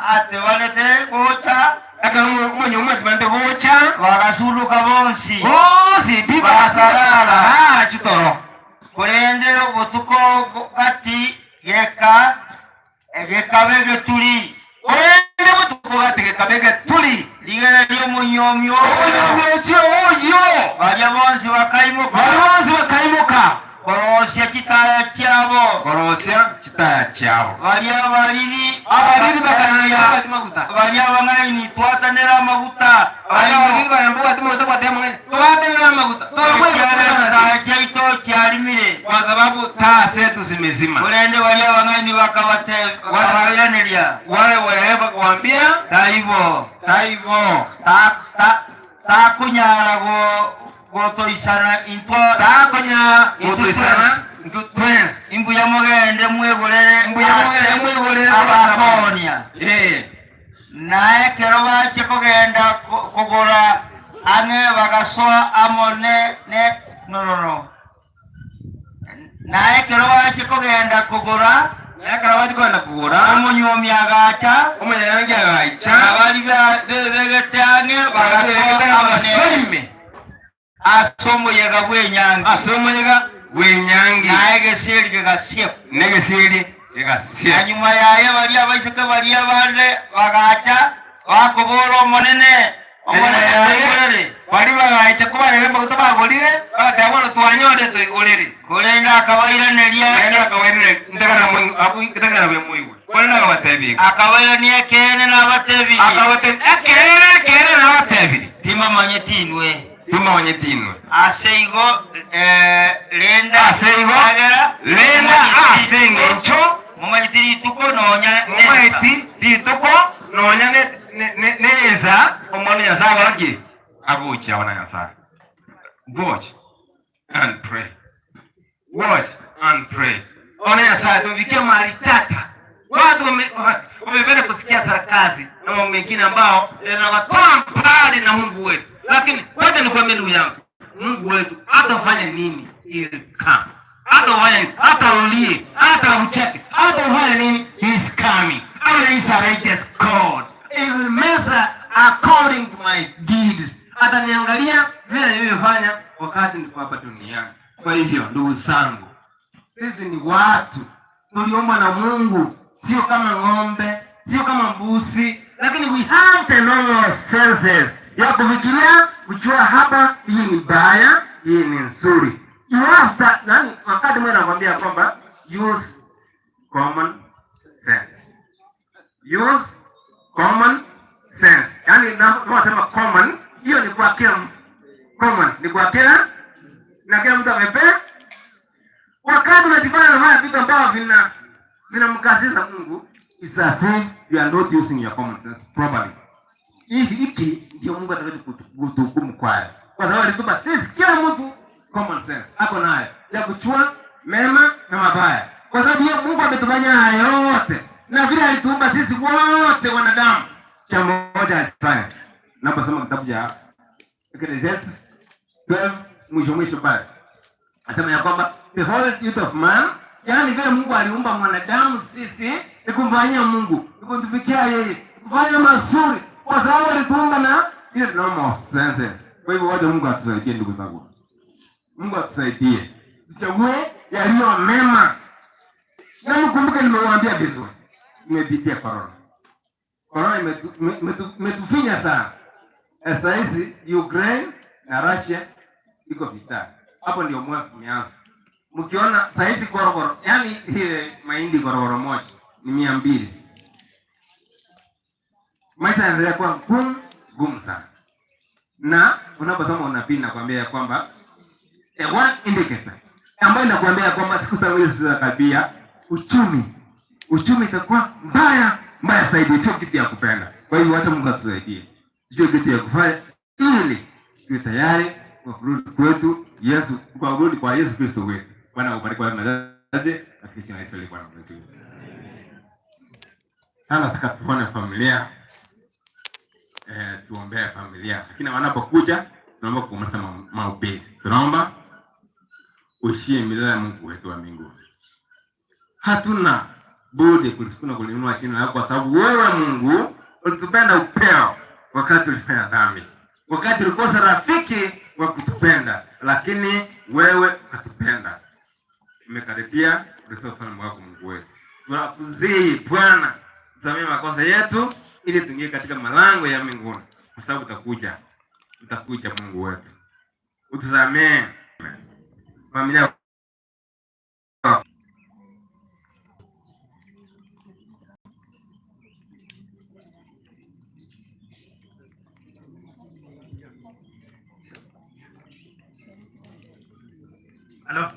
atebanete gocha. Ekero omonyomi atebanete gocha. Bagasuluka bonsi. Bonsi Bagasarara. Chitoro. Korende obotuko gati geka gekabe geturi. Korende botuko gati gekabe geturi. Rigera ry'omonyomi oyo. Oyo. Baria bonsi bakaimoka. Baria bonsi bakaimoka. Korosia kitaya kyabo. Korosia kitaya kyabo. Baria abariri. Abariri bakanaya maguta. Baria abang'aini twatanera amaguta. Baria abariri bayambuka sima twatera amaguta. Twatanera amaguta. Kitaya kyaito kyarimire. Kwa sababu taa zetu zimezima. Korende baria abang'aini bakabayaneria. Wale werevu kuambia taibo. Taibo. Takunyara go gotoisana intwa takonya gotoisana intwe imbuya mugende mwegorere imbuya mugende mwegorere abakonia naye kero bache kugenda kugora Ane bagasoa amo ne ne no no no. Naye kero wache kogenda kugura, Ekero wache kogenda kugura, omonyomi agacha, omonyanyangi agacha, abari begete ang'e bagasoa amo ne ase omoyega bw'enyangi, ase omoyega bw'enyangi, naye egeseri gegasiekwa, negeseri gegasiekwa. Na nyuma yaye baria abaiseke baria bande bagacha bakobora omonene, omonene, bari bagacha kobarere maguta bagorire, bagateba bono twanyore toigorere. Korende akabairaneria, Naende akabairaneria, ntakana bwe moigwe. Korende akabatebia. Akabairania ekeene nabatebirie. Akabatebia, ekeene, ekeene nabatebirie. Timamanyeti inwe. Timamanyeti inwe. Ase igo renda, Ase igo, renda ase eng'encho, mumanyeti rituko nonya mumanyeti rituko nonya neza omwana Nyasaye agoki agochia abana Nyasaye. Watch and pray. Watch and pray. Ona Nyasaye tufikie mahali tata. Watu wamependa kusikia sarakazi na mambo mengine ambao yanawatoa mbali na Mungu wetu. Lakini wacha nikwambie ndugu yangu, Mungu wetu hatafanya nini ili come. Hata ufanye nini, hata ulie, hata umcheke, hata ufanye nini, he is coming. Allah is a righteous God. He will measure according to my deeds. Ataniangalia vile nilivyofanya wakati nilikuwa hapa duniani. Kwa hivyo ndugu zangu, sisi ni watu tuliumbwa na Mungu, sio kama ng'ombe, sio kama mbuzi, lakini we have the normal senses ya kufikiria, kujua hapa hii ni baya, hii ni nzuri. You have that, nani, wakati mwingine anakuambia kwamba use common sense. Use common sense. Yaani nasema common, hiyo ni kwa kila mtu. Common ni kwa kila na kila mtu amepea. Wakati unajifanya unafanya vitu ambavyo vinamkasirisha Mungu, it's as if you are not using your common sense properly. Hivi hiki ndio Mungu atakacho kutuhukumu kwayo. Kwa sababu alitupa sisi kila mtu common sense ako nayo ya kuchua mema na mabaya. Kwa sababu hiyo Mungu ametufanya haya yote, na vile alituumba sisi wote wanadamu, cha moja alifanya. Naposoma kitabu cha Ecclesiastes 12 mwisho mwisho pale, asema ya kwamba the whole duty of man, yaani vile Mungu aliumba mwanadamu sisi ni kumfanyia Mungu, ni kumtumikia yeye, kufanya mazuri, kwa sababu alituumba na ile normal senses. Kwa hivyo wacha Mungu atusaidie ndugu zangu. Mungu atusaidie. Tuchague yaliyo mema. Na mkumbuke nimewaambia vizuri. Tumepitia corona. Corona imetufinya sana. Sasa hizi Ukraine na Russia iko vita. Hapo ndio mwanzo umeanza. Mkiona saa hizi korokoro, yaani ile mahindi korokoro moja ni 200. Maisha yanaendelea kuwa ngumu, ngumu sana. Na unaposoma unabii nakwambia ya kwamba a one indicator ambayo inakuambia kwamba siku za mwisho zitakaribia, uchumi itakuwa mbaya mbaya zaidi, sio kitu ya kupenda. Kwa hivyo wacha Mungu atusaidie, sio kitu ya kufanya ili tuwe tayari kwa kurudi kwetu Yesu, kwa kurudi kwa Yesu Kristo wetu. Bwana akubariki kwa mzazi, katika jina la Yesu Bwana wetu. Sana nataka tuone familia, tuombee familia, lakini wanapokuja tunaomba kumaliza mahubiri. Tunaomba uishie milele Mungu wetu wa mbinguni. Hatuna budi kulisukuma kuliinua jina lako, kwa sababu wewe Mungu ulitupenda upeo wakati ulifanya dhambi, wakati ulikosa rafiki wa kutupenda, lakini wewe ukatupenda. Tumekaribia Kristo ufalme wako Mungu wetu. Tunakusihi Bwana, tusamehe makosa yetu ili tuingie katika malango ya mbinguni, kwa sababu utakuja, utakuja Mungu wetu. Utusamehe familia. Hello.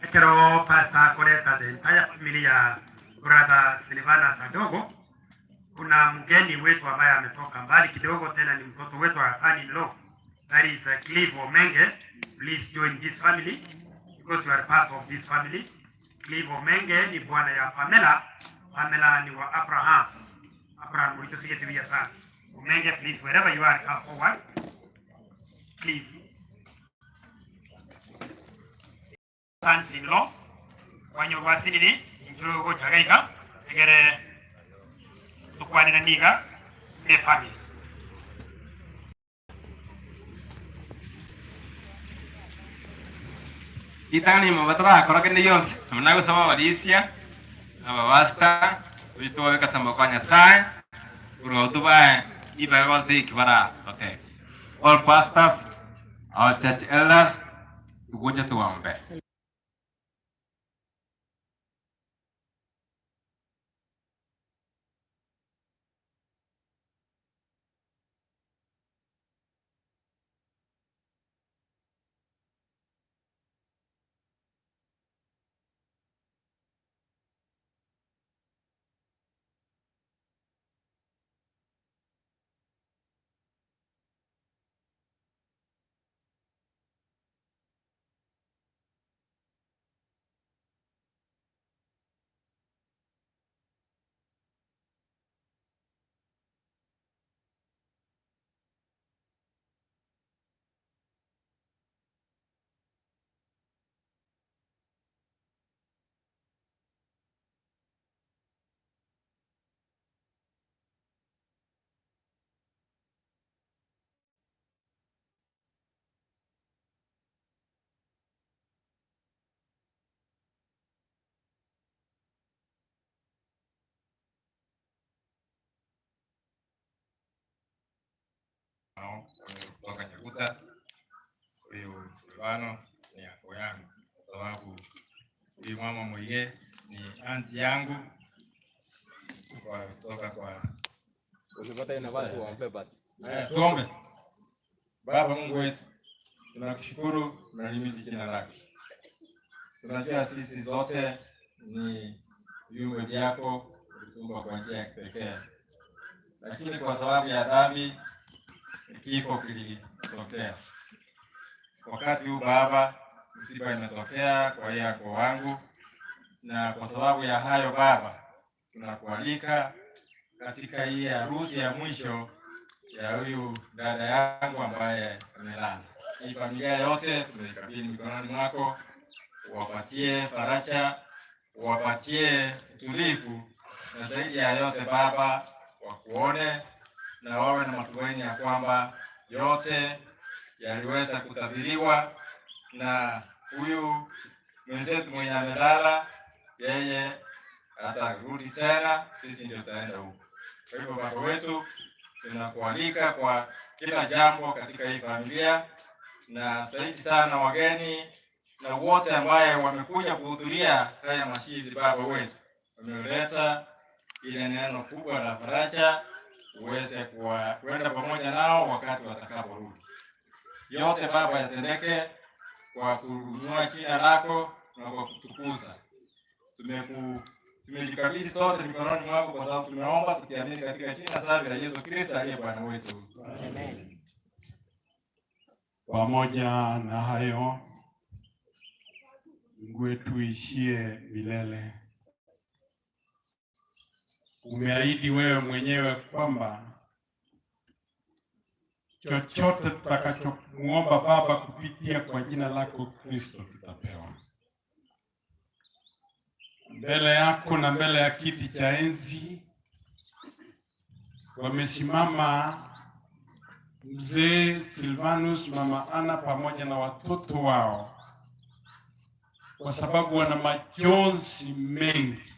Ekero Pastor kuleta the entire family ya Brother Silvana Sadogo. Kuna mgeni wetu ambaye ametoka mbali kidogo, tena ni mtoto wetu Hasani in law. That is Clive Omenge. Please join this family because you are part of this family. Clive Omenge ni bwana ya Pamela. Pamela ni wa Abraham. Abraham ulichosikia sana. Omenge, please, wherever you are, come forward. Please. Sons in law wanyo wasinini injogo jagaiga egere tukwanira niga ne family. Itani mabatara akora kende yonse muna gusaba abarisia ababasta witwa kasamba kwa Nyasaye urotubae ibae kibara. Okay, all pastors, our church elders, tukuja tuombe. Kutoka Nyaguta, huyu Silvano ni yako yangu, kwa sababu huyu mama mwenye ni anti yangu kwa kutoka kwa. Usipate nafasi uombe basi. Tuombe. Baba Mungu wetu, tunakushukuru na limiti jina lako. Tunajua sisi zote ni viumbe vyako, ulituumba kwa njia ya kipekee, lakini kwa sababu ya dhambi kifo kilitokea. Wakati huu Baba, msiba imetokea kwa yako wangu, na kwa sababu ya hayo Baba, tunakualika katika hii harusi ya mwisho ya huyu dada yangu ambaye amelala. Hii familia yote tumeikabidhi mikononi mwako, uwapatie faraja, uwapatie utulivu, na zaidi ya yote Baba, wakuone na wawe na matumaini ya kwamba yote yaliweza kutabiriwa, na huyu mwenzetu mwenye amelala yeye atarudi tena, sisi ndio tutaenda huko. Kwa hivyo Baba wetu, tunakualika kwa kila jambo katika hii familia, na zaidi sana wageni na wote ambaye wamekuja kuhudhuria haya mashizi. Baba wetu, wameleta ile neno kubwa la faraja, uweze kuenda pamoja nao wakati watakaporudi. Yote Baba yatendeke kwa kuinua jina lako na kwa kutukuza. Tumejikabidhi sote mikononi mwako kwa sababu tumeomba tukiamini katika jina safi la Yesu Kristo aliye Bwana wetu. Amen. Pamoja na hayo, Mungu wetu ishie milele, umeahidi wewe mwenyewe kwamba chochote tutakachomuomba Baba kupitia kwa jina lako Kristo tutapewa. Mbele yako na mbele ya kiti cha enzi wamesimama mzee Silvanus, mama Ana pamoja na watoto wao, kwa sababu wana majonzi mengi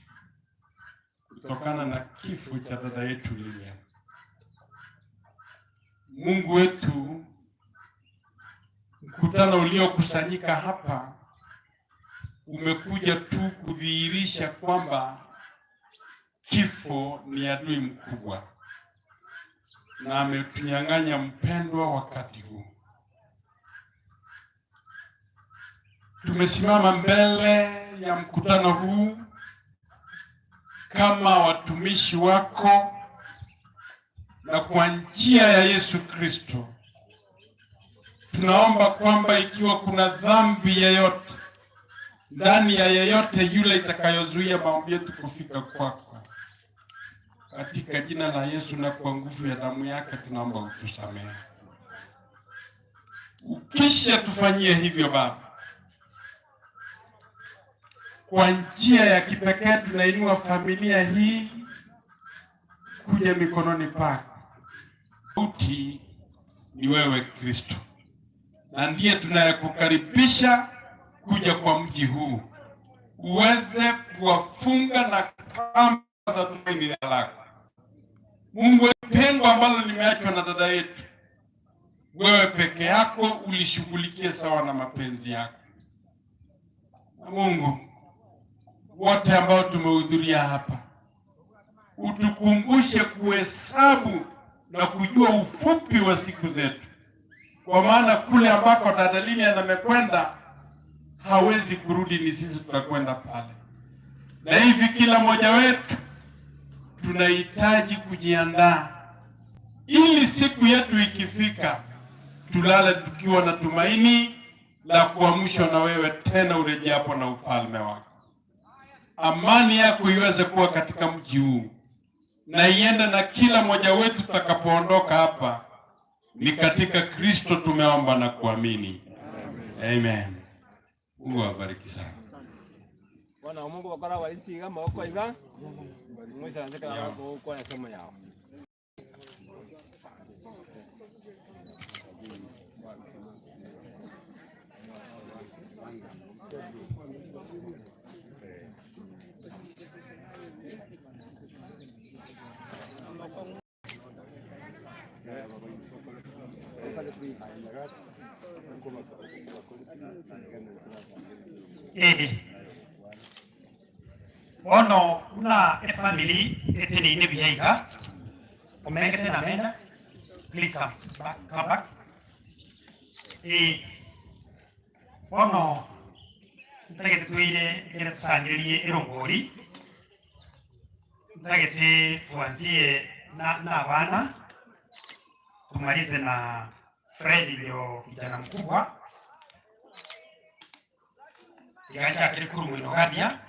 kutokana na kifo cha dada yetu Lilian. Mungu wetu, mkutano uliokusanyika hapa umekuja tu kudhihirisha kwamba kifo ni adui mkubwa na ametunyang'anya mpendwa wakati huu. Tumesimama mbele ya mkutano huu kama watumishi wako, na kwa njia ya Yesu Kristo tunaomba kwamba ikiwa kuna dhambi yeyote ndani ya yeyote yule itakayozuia maombi yetu kufika kwako, katika jina la Yesu na kwa nguvu ya damu yake tunaomba utusamehe. Ukisha tufanyie hivyo Baba, kwa njia ya kipekee tunainua familia hii kuja mikononi pako. Uti ni wewe Kristo, na ndiye tunayekukaribisha kuja kwa mji huu uweze kuwafunga na kamba za tumaini lako. Mungu, pengo ambalo limeachwa na dada yetu, wewe peke yako ulishughulikie sawa na mapenzi yako. Na Mungu, wote ambao tumehudhuria hapa, utukumbushe kuhesabu na kujua ufupi wa siku zetu, kwa maana kule ambako dada Lilian amekwenda hawezi kurudi, ni sisi tutakwenda pale. Na hivi kila mmoja wetu tunahitaji kujiandaa ili siku yetu ikifika tulale tukiwa na tumaini la kuamshwa na wewe tena urejeapo na ufalme wako. Amani yako iweze kuwa katika mji huu na iende na kila mmoja wetu tutakapoondoka hapa. Ni katika Kristo tumeomba na kuamini, amen. Mungu awabariki sana. Bwana wa Mungu wakora walisiga moko iga mwisho anzika kwa somo yao. Bono una efamily etene bihaiga omengete na menda, please come back, come back. Bono ntagete twire egere tusangiririe erongori, ntagete tuanzie na abana tumalize na Fred ndio kijana mkubwa iganja kiri kuru mwino gathia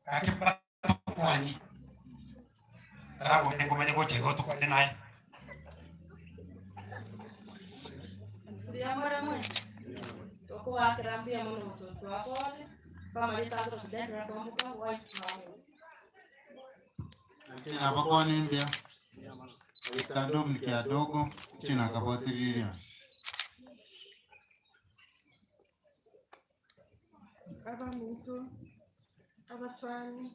akipata kwani rabo ngomanye gochego tukwane naye. Mbia mara mwe okuwakira mbia muno mutoto wakwa family tagro kidendera kwambuka white house. China bakoni mbia Alexander mkiadogo china kabotiriria. Abamuntu abasani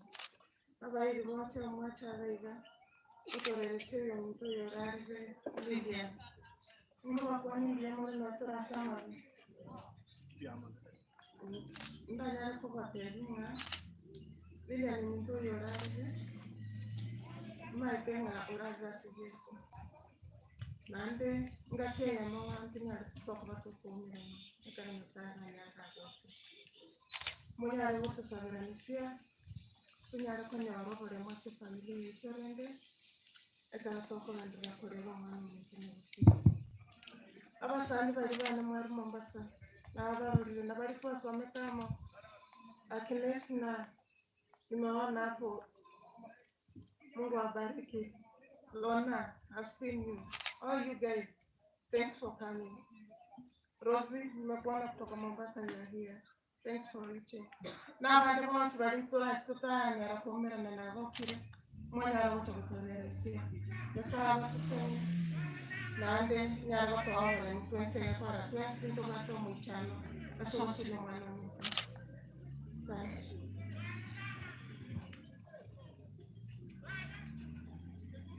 abairi bonse omwacha abaiga utorereseyo omuntu yorarire Lilian. Mungu wakwani mbia muri noturasama ndanyara kubateringa Lilian muntu yorarire maitenga urazasi Yesu nande ngakeya mawantu nyara tutokuba tukumirana ekanisa nyara gote munyara gotusabirani pia tunyara konyora oboremo ase familia yetu rende ekero tokogenderera koreba omwana omonto nobosio. Abasani bari bana mwari Mombasa nabarorire na bari kwasomeka amo Agnes na nimeona hapo. Mungu awabariki. Lona, I've seen you. All you guys, thanks for coming. Rosie, nimekuona kutoka Mombasa, you are here. Thanks for reaching. Na abandi bonse bari tutanyara kumirana nabo kire mwanyara gotogotoreresia. Nyasaye abaseseni nande nyara gotohobera nitwense gekora twensi ntobwate omoichano ase ogosuria omwana omonto. Asante.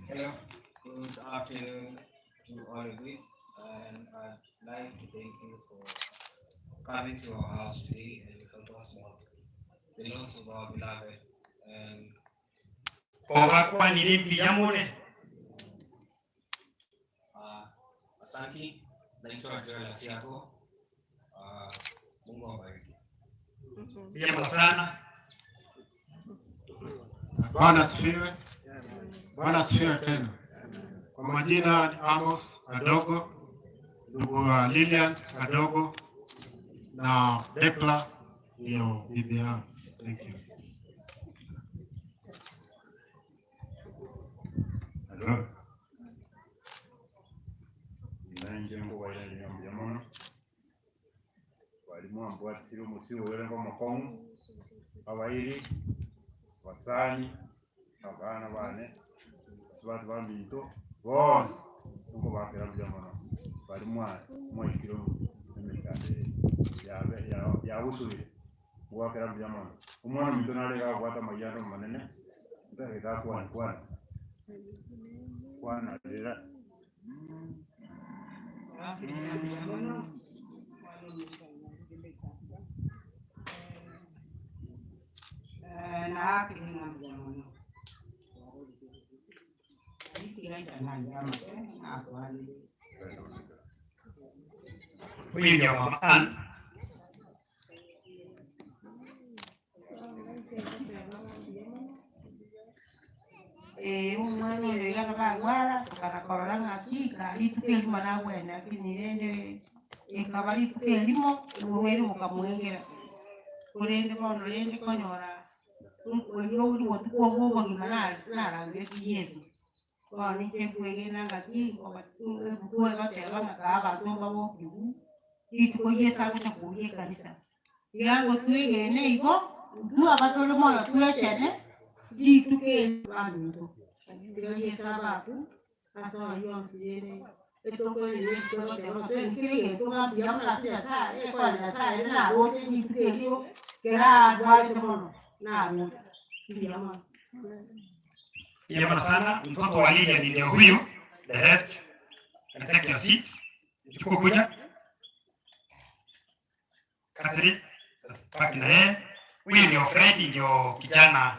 Hello, good afternoon to all of you, and I'd like to thank you for coming to our house today and help us mourn the loss of our beloved. And Obakwanire mbuya mure. Asante, naitwa Joel Asiako. Mungu awabariki. Mbuya sana. Bwana asifiwe. Bwana asifiwe tena. Kwa majina ni Amos Adogo, ndugu wa Lilian Adogo na Dekla ndio bibi yao. Thank you. Hello. Nanje mbuga ya mjamono. Mwambwatisire omosie oyo orenge omokong'u, abairi, abasani, abana bane, ase banto baminto, bonsi, nkobakera mbuya mono, bari mwa mwaikire emechando eye yabe yagusubire, ngwakera mbuya mono. Omwana ominto nare iga abwate amayanda amanene, ntagete akwane kwana, kwana rira. Huyu ndio Mama Ann. Omwana oyo iga nabagwara tukanakorora ng'aki rituko erimo nagwena lakini rende ekaba rituko erimo oborwaire bokamwengera korende bono rende konyora oiga ori botuko obwo obogima narangeretie Yesu bono ninche nkwegena ng'aki ebuku egoteba ng'a kaa abanto mbabokiwu rituko Yesu agocha kouria ekanisa iga ngotwegene igo intwe abatore mono twechene rituko eri baminto tiga Yesu abaku ase oyo onsi rende Vyema sana, mtoto wa Lilian ndio huyu. The rest can take your seats. Chukua kuja. Catherine, baki na yeye. Huyu ndio Fred, ndio kijana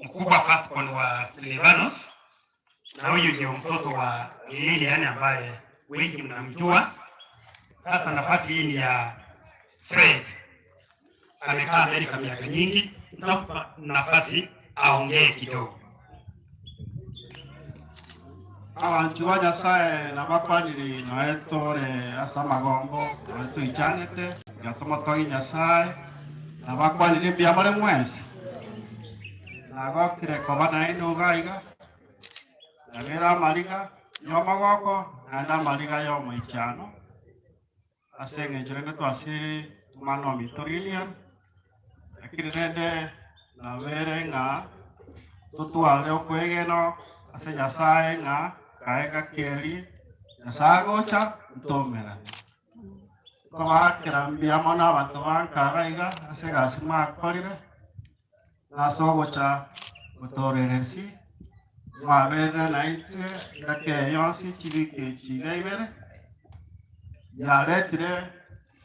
mkubwa firstborn wa Silvanus, na huyu ndio mtoto wa Lilian ambaye wengi mnamjua. Sasa nafasi hii ni ya Fred, amekaa Amerika miaka nyingi, nitampa nafasi aongee kidogo. Abantu ba Nyasaye nabakwanire noetore ase amagongo noetoichanete gatomotogi Nyasaye nabakwanire mbuya more mwensi nagokire koba naende iga iga nabere amariga ya omogoko naende amariga ya omoichano ase eng'encho rende twasire omwana ominto Lilian lakini rende nabere ng'a totware okwegeno ase Nyasaye ng'a kaega keri Nyasaye agocha ntomerane nkobakera mbuya mono abanto bankaga iga ase egasi mwakorire nase ogocha gotoreresi mwaberire naintwe engaki eye yonsi chibiki echi iga ibere yaretire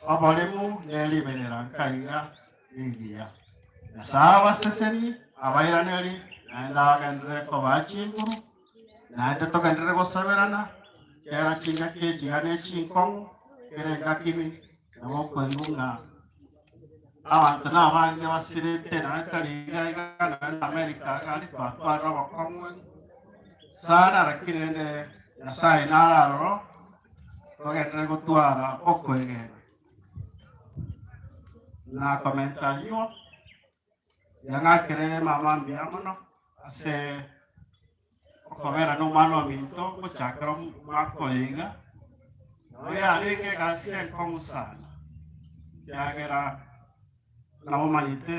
oboremu neriberera nkaiga rigiya Nyasaye abaseseni abairaneri naende abagenderere kobaa chinguru naende togenderere gosoberana kera chingaki echiga na echinkong'u kera engaki nabo okoigwa ng'a abantu nabange basirete naye tari iga iga naende America iga twatwarire obokong'u sana lakini rende Nyasaye nararoro togenderere gotwara okwegena na komentariwa yang'akere mama mbuya mono ase okobera na omwana ominto gochakera omwaka oyo iga nabo yarenge egasi enkong'u sana kiagera nabo omanyete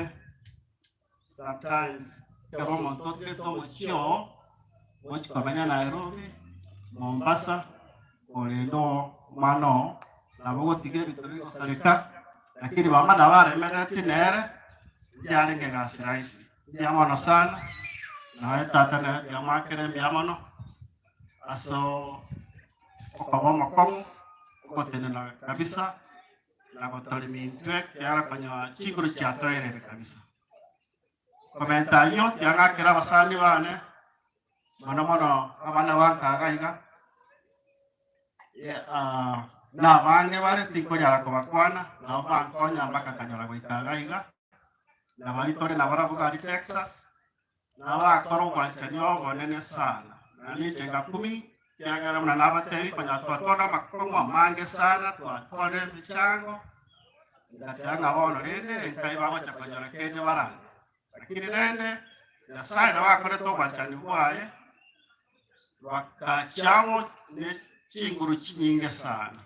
sometimes ekero omonto otigete omochie oo gochi komenya Nairobi, Mombasa, korende omwana oo nabo gotiga ebinto bigosareka lakini mama nabo aremeretie nere yarenge egasi rahisi mbuya mono sana naye tata naye ndiamwakere mbuya mono ase okoba omokong'u ogotenena kabisa na gotorima intwe kiara konyoa chinguru chiatoerere kabisa komenta ayio tiang'akera abasani bane mono mono abana bankaga iga na abange bare tinkonyara kobakwana nabo bankonya mpaka kanyora goika iga iga na bari tore nabo baravuga ari Texas nabo bakora obwanchani obonene sana na ninche ngakumi kiagera muna nabatebi konya twatwara amakong'u amange sana twatwara emichango ngateba ng'a bono rende nkai bagocha konyora kende barange lakini rende Nyasaye nabo akorete obwanchani bwaye bakachiamo ne chinguru chinyinge sana.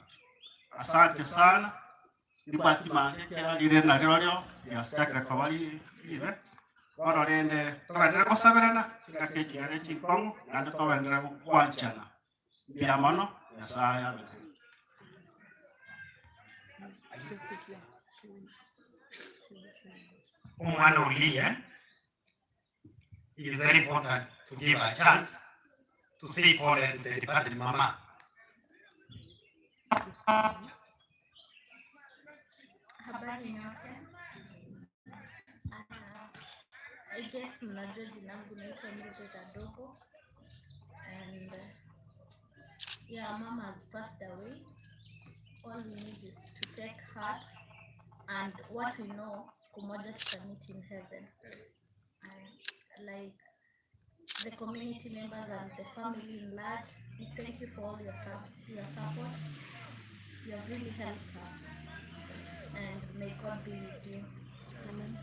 Asante sana. Ikwati mange kera rire na rirorio riachakire koba ribe bono rende togenderere gosaberana chingaki echiare chinkong'u naende togenderere gokwanchana mbuya mono Nyasaye abe. Omwana Lilian, it is very important to give a chance to say pole to the departed mama. Habari nyote. I guess mnajua jina langu naitwa Mildred Adogo and yeah, mama has passed away. All we need is to take heart and what we know, siku moja tutameet in heaven. And like the community members and the family in large, we thank you for all your support. You have really helped us. And may God be with you. Amen.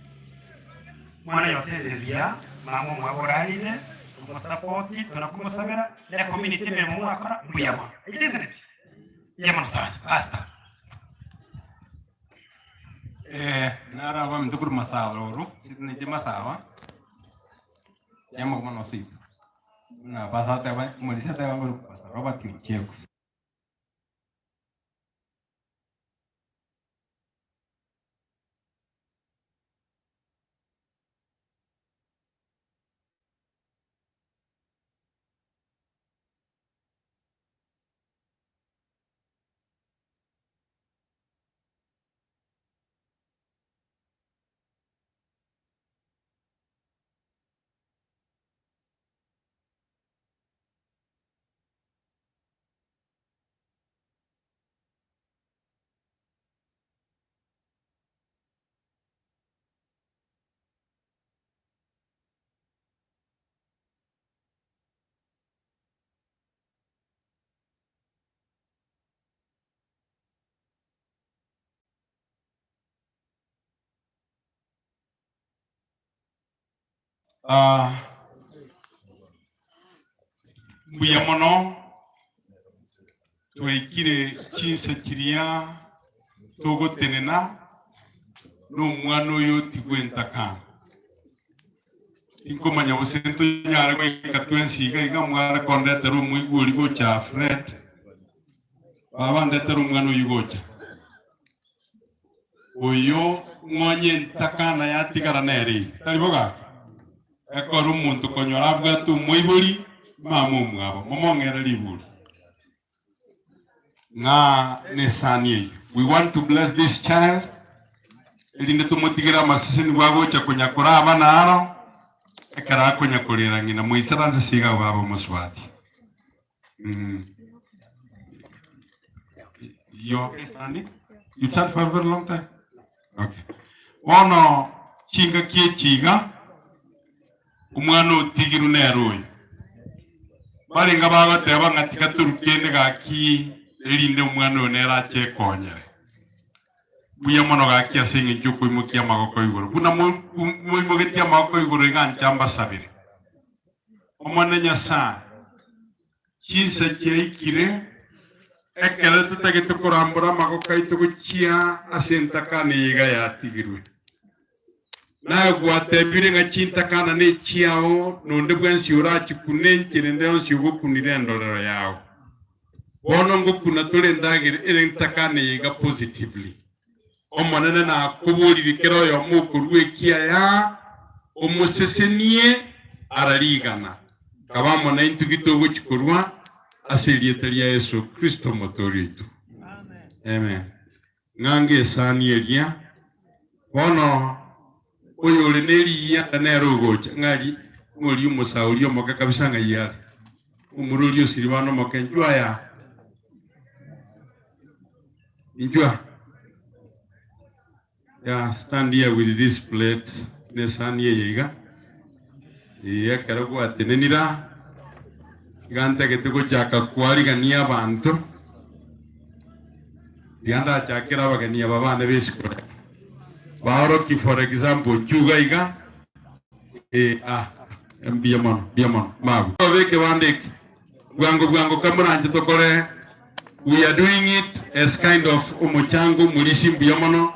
Mwana yotereria mama mwaborarire tumusapoti tunakumusabira na community member mwakora mbuya mono. Isn't it? Yeah, mono sana. Basta. Nara wa mdukuru masawa loro, sitne masawa. Yamo mono si. Na pasate wa mulisa te wa pasa Robert Kicheko. Mbuya mono twekire chinse chiria tugotenena n'omwana oyo tigwentakana tinkomanya gose ntonyare goika twensiga iga mware kondetera omoigori gocha Fred baba ndetera omwana oyo gocha oyo ng'onye ntakana yatigara nere tari bogaka ekora omonto konyora abwate omoibori mama omwabo momong'ere riburi ng'a nesani eyo. We want to bless this child erinde tumutigera amaseseni bwagocha konyakora abana aro ekera akonyakorera ng'ina moisaranse siga babo moswati. You okay, Sandy? You sat for a very long time? Okay. Bono chinga kie chiga umwana otigiru nere oyo baringa bagoteba ng'a tiga torukende gaki erinde omwana oyo nere ache ekonyere buya mono gaki ase eng'encho okoimokia amagoko igoro buna moimogetie amagoko igoro iga nche ambasabire omone Nyasaye chinsa chiaikire ekere totagete korambora amagoko aito gochia ase entakana iga yatigirwe nawe gwatebire ng'a chintakana ne chiao nonde bwensi orachikuna enchera ende yonsi ogokunire endorero yao bono ngokuna tore endagera ere entakana iga positively omonene nakoborire kera oyomo okorwa ekiaya omosesenie ararigana kaba mona intwe gitogochikorwa ase erieta ria Yesu Kristo motori oito. Amen. Ng'ange esani eria bono oyo ore neriya nere ogocha ng'ari ng'ori omosauri omoke kabisa ng'ai are omorori osiri bano omoke njua ya njua ya stand here with this plate nesani eyeiga ekero gwatenenera iga ntagete gochaka kwarigania abanto riga ndachakera abageni aba bana besikora baoroki for example nchuga iga mbuya mono mabu obeke bandeke bwango bwango kamoranje tokore We are doing it as kind of omochango murisi mbuya mono.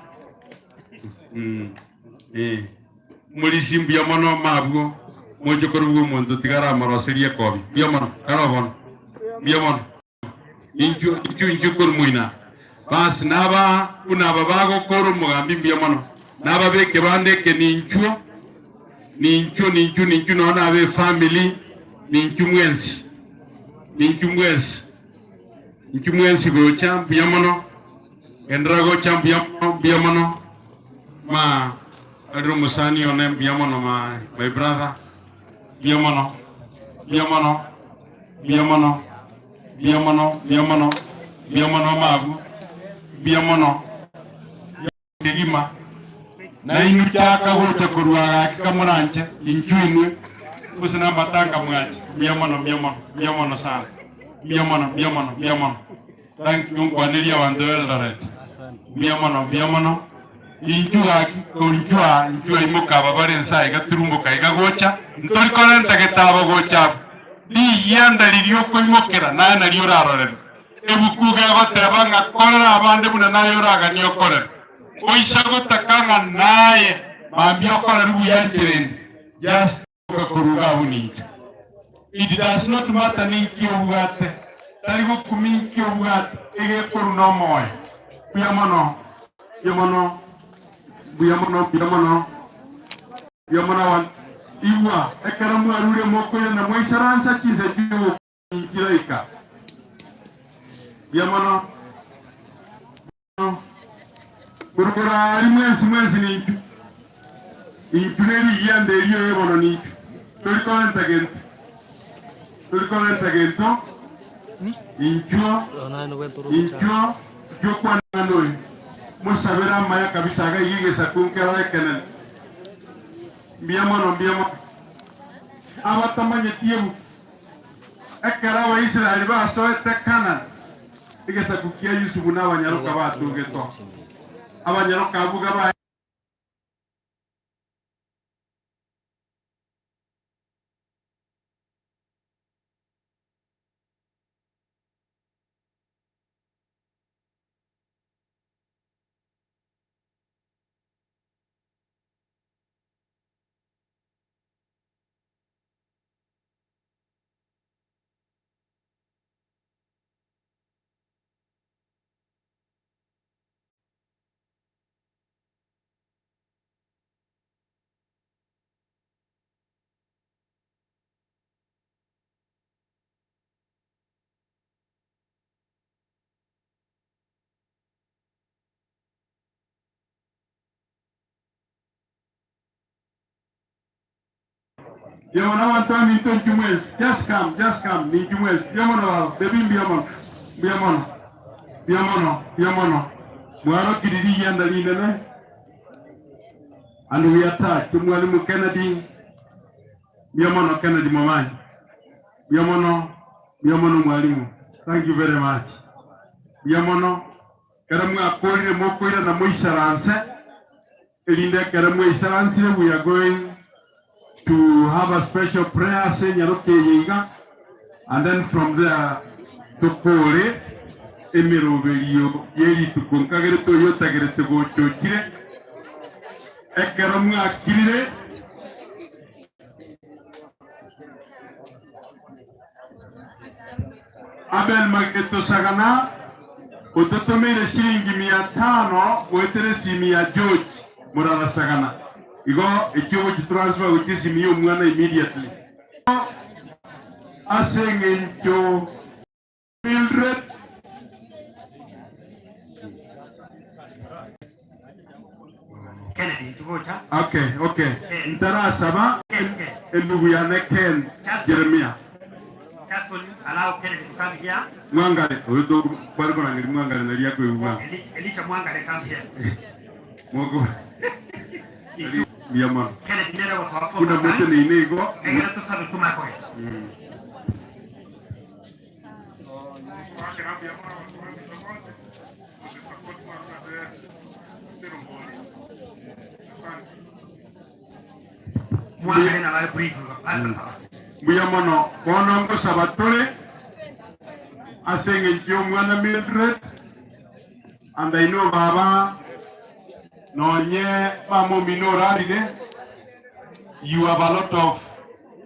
Murisi mbuya mono mabwo mochokoro bwo omonto tigara amoroserie kobi mbuya mono karo bono mbuya mono inchu inchu inchu korumuina basi naba unaba bagokora omogambi mbuya mono naba beke bandeke ninchuo ninchu ninchu ninchu nona abe family ninchu mwensi ninchu mwensi ninchu mwensi gocha mbuya mono endera gocha mbuya mono ma ariro musani one mbuya mono my brother mbuya mono mbuya mono mbuya mono mbuya mono mbuya mono mbuya mono mabu mbuya mono kegima na inu chaka gocha korwa gaki kamoranche inchu inwe gose na amatanga mwache mbuya mono mbuya mono mbuya mono sana mbuya mono mbuya mono mbuya mono. Thank you nkwaneria abanto ba Eldoret mbuya mono mbuya mono inchu gaki koinchua inchua imoka aba bare ensa iga turumboka iga gocha ntori korenta getabo gocha abwo rigianda riria okoimokera naye nario orarorere ebuku gegoteba ng'a korera abande buna naye oragania okorere oisa gotaka ng'a naye mambia okorere buya ncherende just koruga abu ninche. It does not matter ninki obwate tari gokumi nki obwate egekoru na omoyo mbuya mono mbuya mono mbuya mono mbuya mono mbuya mono abantu igwa ekero mwarure mokoya na mwaisaransa chinsa chiogokinchiraika mbuya mono korokora ari mwensi mwensi ninchu inchu nerigianda erio ebono ninchu torikorenta gento torikorenta gento inchuo inchuo inchuo musabera amaya kabisa aga igigesa kunkera ekenene mbuya mono mbuya mono abatamanyetie ebuku ekero abaisraeli basoete Canaan egesaku kia Yusufu na abanyaroka batugetwa abanyaroka abuga ba Yamana wantami nchumwezi. Just come, ninchumwezi. Yamana wa baby mbiamono. Mbiamono. Mbiamono, mbiamono. Mwaro kiriri yanda linene. And we are touched. Mwalimu Kennedy. Mbiamono Kennedy Momanyi. Mbiamono, mbiamono mwalimu. Thank you very much. Mbiamono. Kera mwakorire mokoira na moisaranse. Elinde kera moisaranse we are going to have a special prayer senyaroke yinga, and then from there tukore emiroberio yeri tukonkagere toyotagere tugochokire ekero mwakirire Abel Mageto Sagana ututumire shilingi 500 wetere simu ya George Murara Sagana igo ikiwa transfer uchisi mwana immediately asengencho Mildred Kennedy tugocha. Okay ntarasaba endugu ya Ken Jeremiah Just allow Kennedy to come here. Mwangale oyo kwari korangeri mwangale nari akoigwa Elisha Mwangale come here. Mwoko Miyama. Kennedy nere wa kuna moto ni inego. Egera tusabe tumako. Mwangale na wale brief. Mbuya mono bono ngosaba tore Asenge mwana Mildred and I know baba nonye mamo minorarire. You have a lot of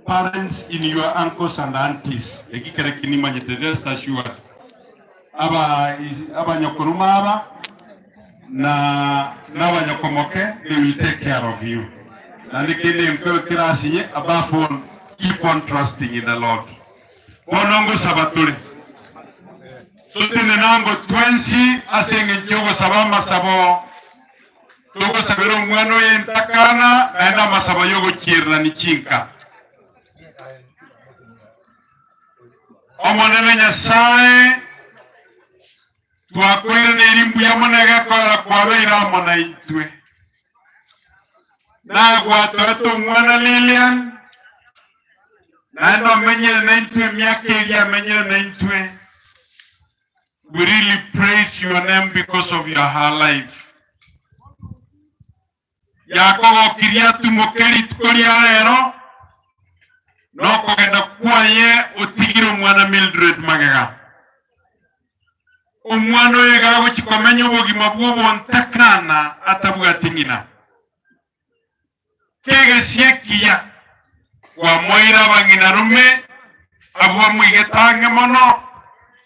parents in your uncles and aunties. Ekikere kinimanyete, rest assured. Aba abanyokoruma aba na n'abanyokomoke, they will take care of you. Na nikindi mpewe kirasinye, above all, keep on trusting in the Lord. Bonongo sabaturi. Tutine nango twensi asenge njogo sabama sabo. Togo sabero mwano yentakana naenda masaba yogo chirra ni chinka. Omonene Nyasaye twakwire n'erimbu ya monega kora kwabeira mona itwe. Na gwatwete omwana Lilian naenda omenyere naitwe emyaka eri amenyere naitwe. We really praise your name because of your her life. Yakobo kiria tumokeri tukoria rero no kogenda kwaye otigire omwana Mildred magega. Omwana oyo gagochikomenya obogima bw'obontakana atabwati ng'ina. Kegesia kiya kwamoira abang'ina rume abo bamwigetange mono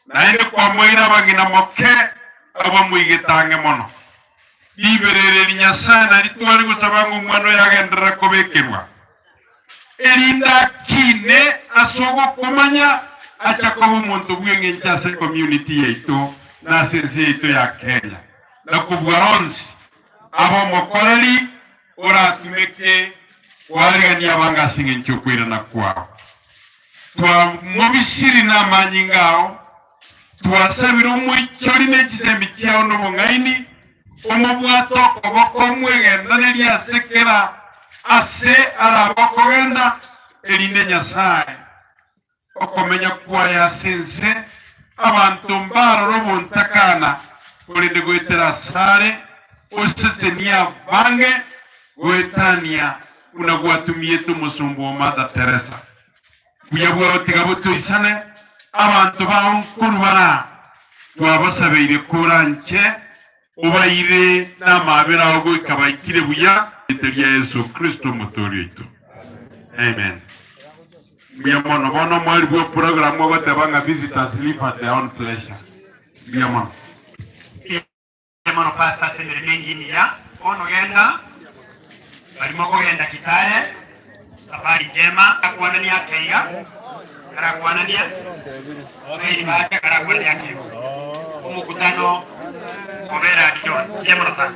naende kwamoira abang'ina moke abo bamwigetange mono. Liberereri Nyasaye nari twari gusaba ngo omwana oyo agenderera kobekerwa. Erinda kine asogo komanya acha koba omonto bw'eng'encho ase community yaitu na ase ense yaitu ya Kenya. Na kobua onsi abo omokoreri oratumeke kwarigania abange ase eng'encho okoirana kwao. Twamobisiri na amanyinga ao, twasabire omoichori na echisemi chiao na obong'aini, omobwato okoboko omwegendaneria ase kera ase arabokogenda erinde Nyasaye okomenya kwaye ase ense abantu mbarora obontakana korende goetera asare osesenia bange goetania una gwatumiete omusumba wa Mother Teresa. Buya bwao tiga botoisane abantu bao nkuru bara twabasabeire kura nche obaire n'amabera aho goika baikire buya iteria Yesu Kristo mutori waitu. Amen. Mbuya mono bono mwari bwa program ogoteba visitors leave at their own pleasure. Mbuya mono. Mono pastor semere mengi niya ono genda barimo kugenda Kitale safari njema akuanania keiga karakuanania mweri bake karakuanania keiga umukutano obera John njema sana.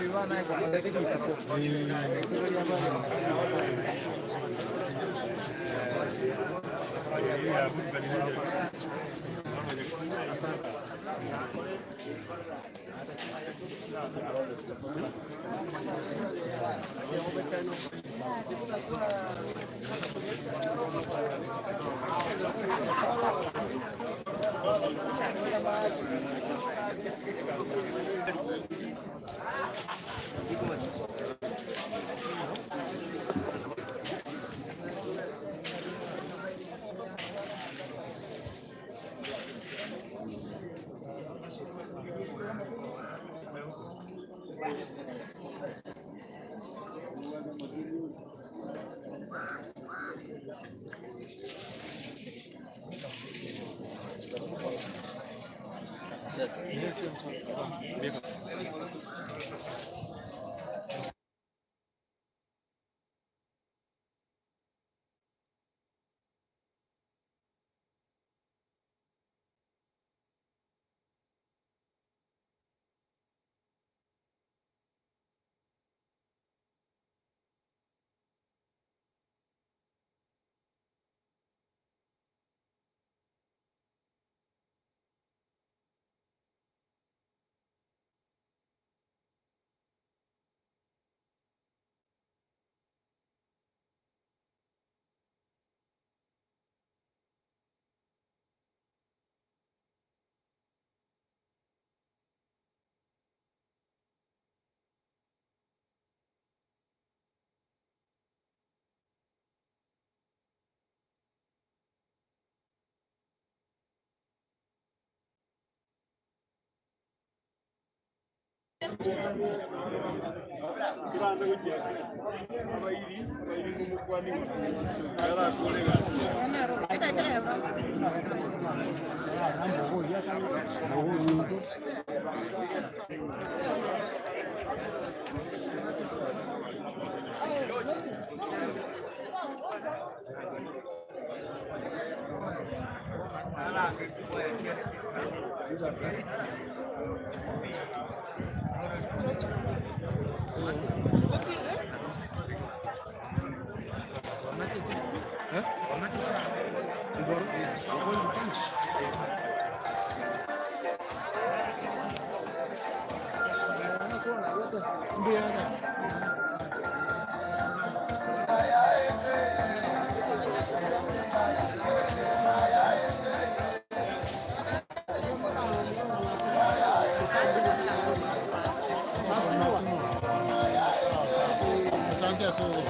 Asante asoro.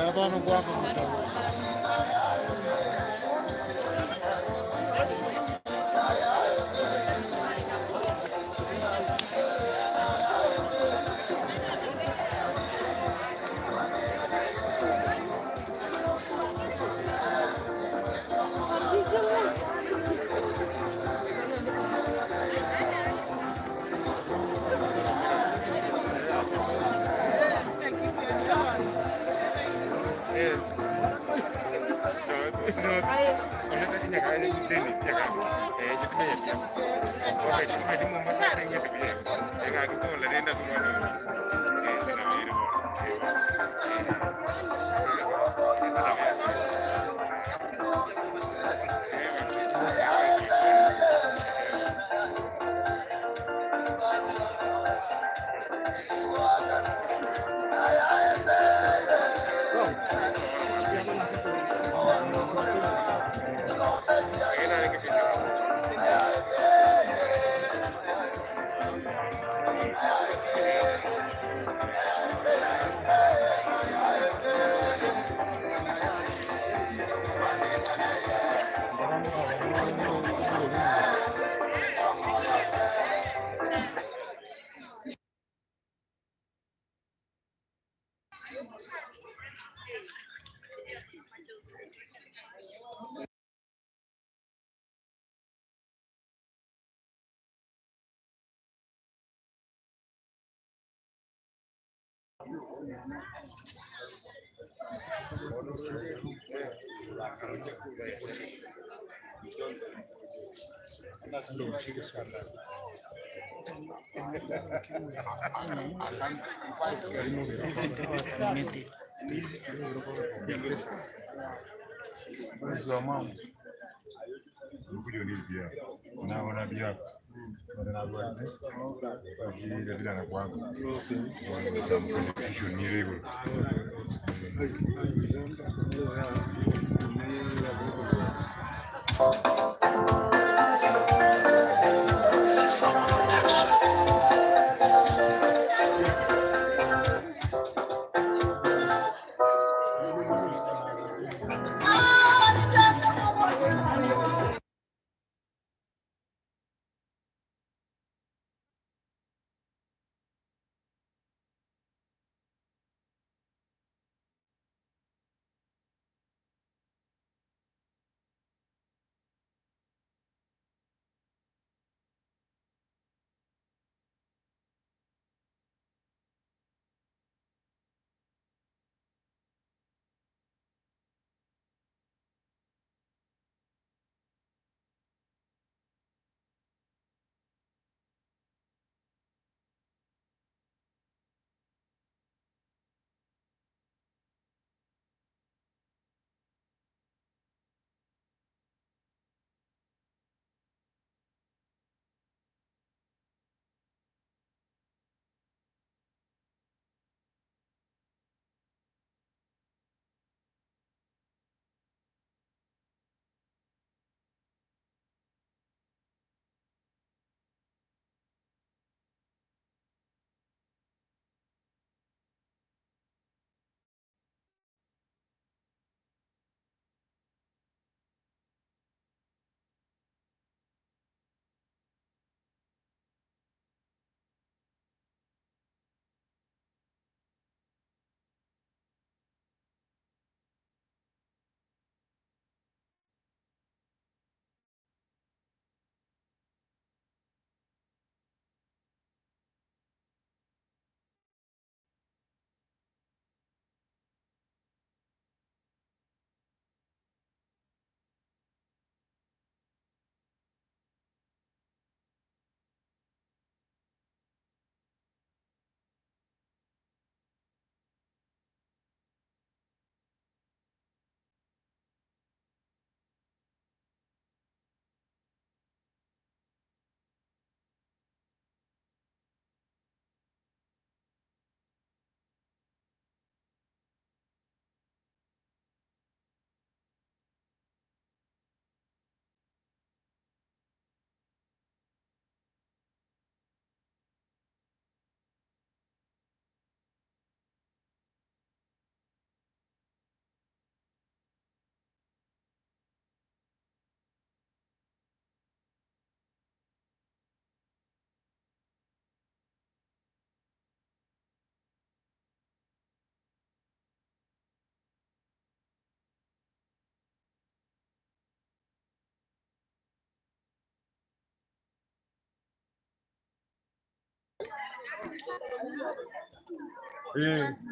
Abana kwako.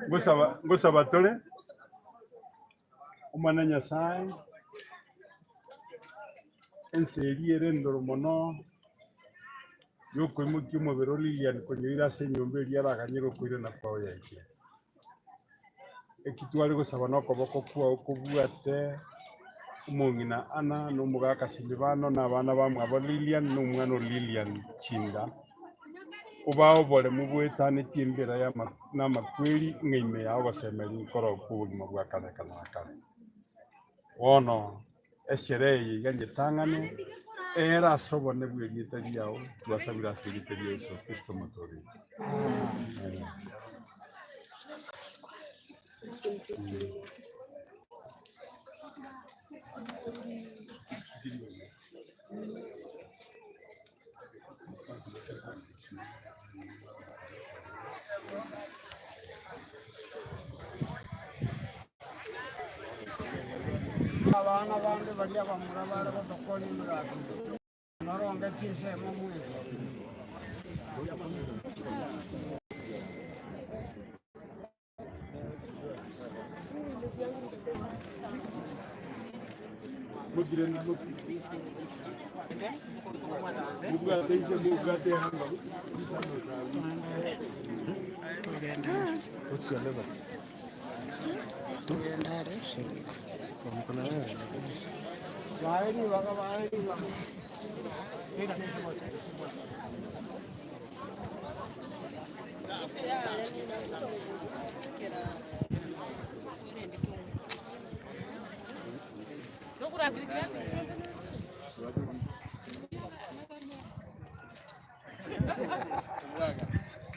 Ngosaba ngosaba tole omwana Nyasaye ense eri ere endoro mono yokoimokia omobere o Lilian konyoira ase enyomba eria araganyire okoirana kwao yaikire. Eki tware gosaba na okoboko kwao kobwate omong'ina Anna na omogaka Silvano na abana bamwabo Lilian na omwana o Lilian Chinda obao oboremu bwetanetie embera ya na amakweri ng'aime yao gosemeri nkoro kwa obogima bwa kare kana na kare. Bono esherehe eye iga nyetang'ane era ase obone bwa erieta riao twasabire ase erieta ria Yesu Kristo motoretie. Amen. Abana bande baria bamura bare gotokoni murati noronge chinsemo mwezi. Mugire na mugate ije mugate hanga. What's your level? Kuna wewe. Waeri waga waeri waga.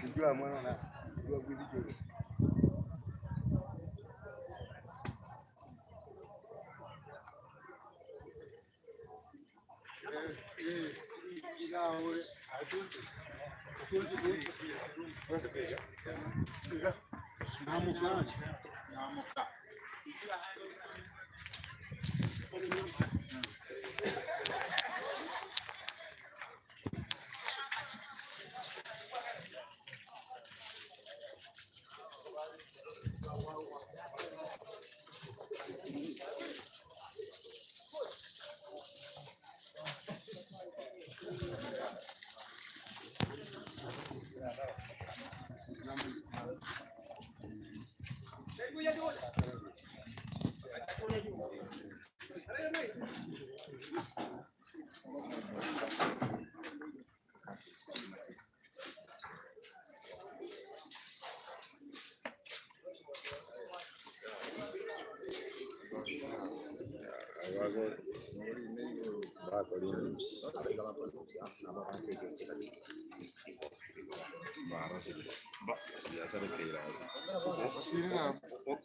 Sijua mwana na jua gwidi.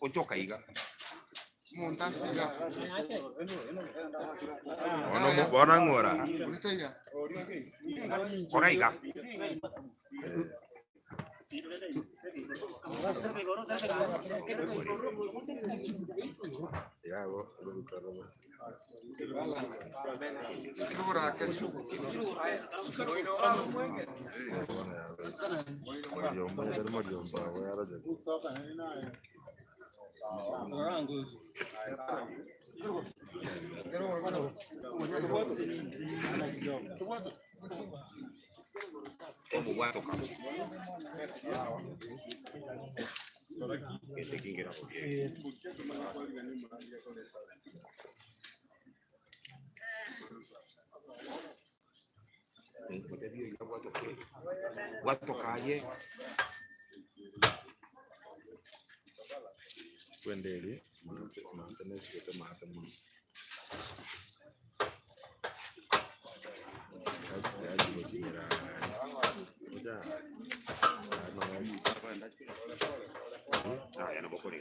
Ochoka iga bona ng'ora kora iga yabo Watokaye Kwendele mate nesikote mate muno yajikosimira oja aya nabokore.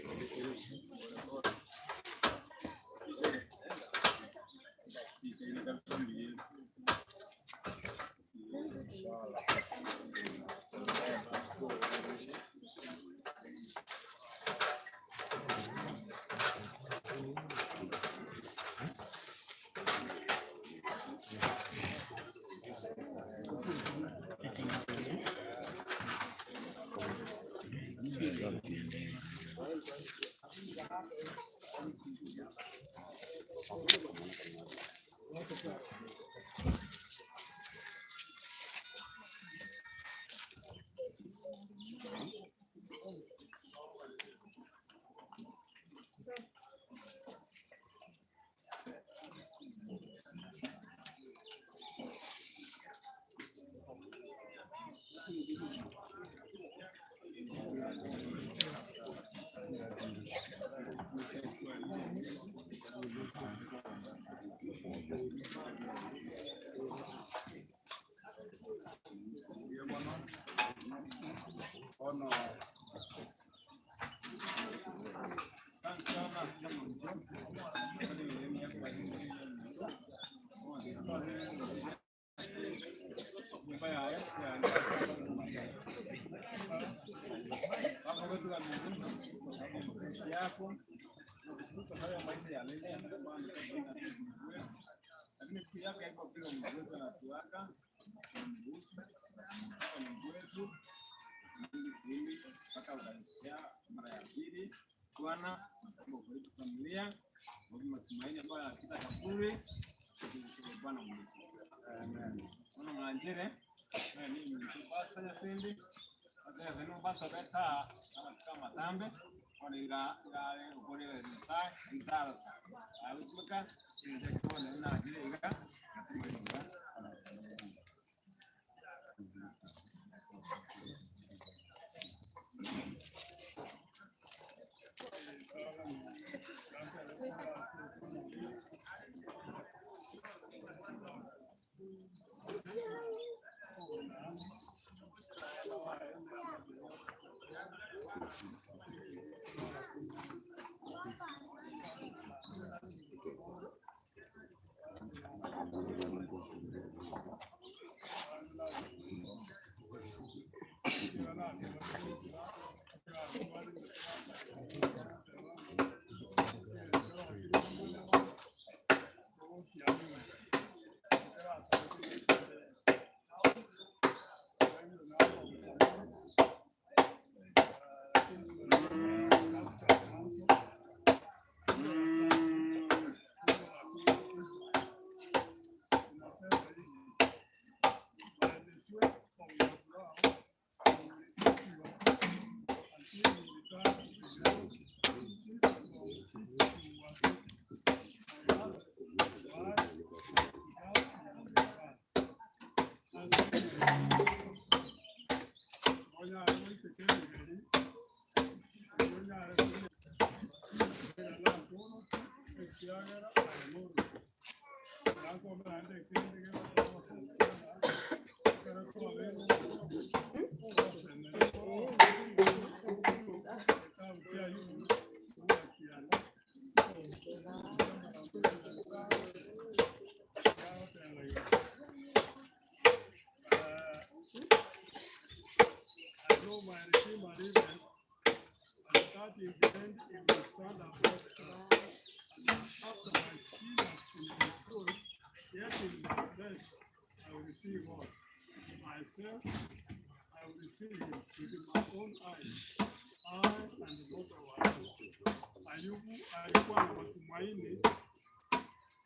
Ayubu alikuwa na matumaini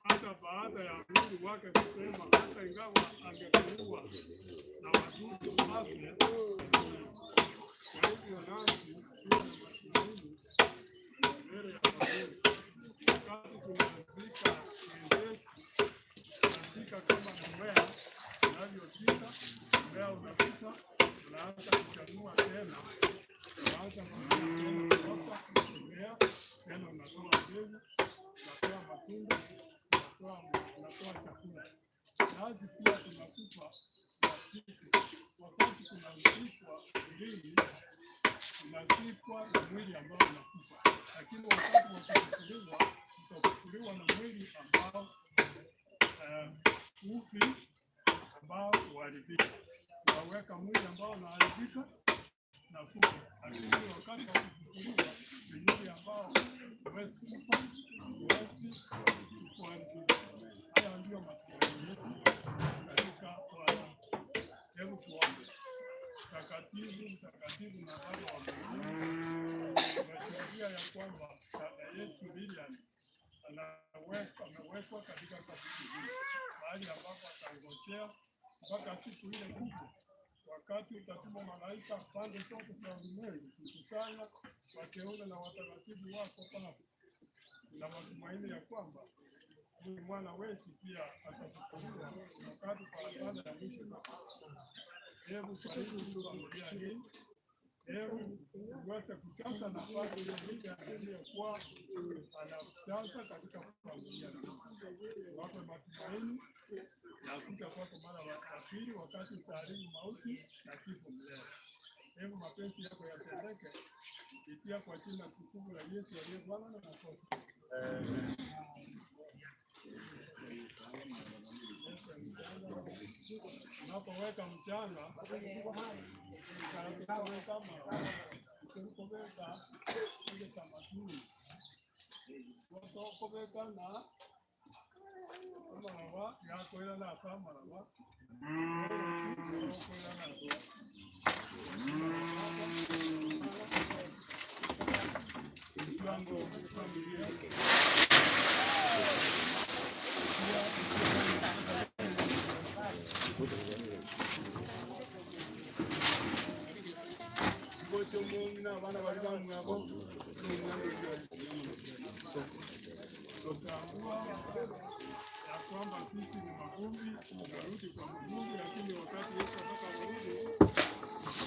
hata baada ya Mungu wake kusema hata ingawa angekuua na wadudu wake. Kwa hivyo nasi tuwe na matumaini mbele ya Mungu. Wakati tunazika wenzetu, tunazika kama mmea unavyozika, mmea unapita, unaanza kuchanua tena, unaanza kumea tena kuota, kumea tena, unatoa mbegu, unatoa matunda, unatoa chakula. Nasi pia tunakufa na siku. Wakati tunazikwa mwilini, tunazikwa na mwili ambao unakufa, lakini wakati wa kufufuliwa, tutafufuliwa na mwili ambao ufi, ambao huharibika. Tunaweka mwili ambao unaharibika na kufa, lakini wakati wa kufufuliwa ni mwili ambao huwezi kufa, huwezi kuharibika. Haya ndiyo matumaini yetu katika Bwana. Hebu tuombe. Mtakatifu, mtakatifu na Baba wa mbinguni, tumeshuhudia ya kwamba dada yetu Lilian amewekwa katika kaburi hili, mahali ambapo atangojea mpaka siku ile kubwa, wakati utatuma malaika pande zote za ulimwengu kukusanya wateule na watakatifu wako Baba. Na matumaini ya kwamba huyu mwana wetu pia atafufuliwa wakati parapanda ya mwisho. Hebu fariji familia hii, Hebu uweze kujaza nafasi ile aliyokuwa anajaza katika familia. Wape matumaini na kuja kwako mara ya pili, wakati utaharibu mauti na kifo milele. Hebu mapenzi yako yatendeke kupitia kwa jina tukufu la Yesu aliye Bwana na Mwokozi. Unapoweka mchanga kama ile tamaduni watokobeka na amaraba yakoirana ase amaraba okoirana ase mchango familia. Tutambua ya kwamba sisi ni mavumbi, tunarudi kwa mavumbi, lakini wakati Yesu atakaporudi.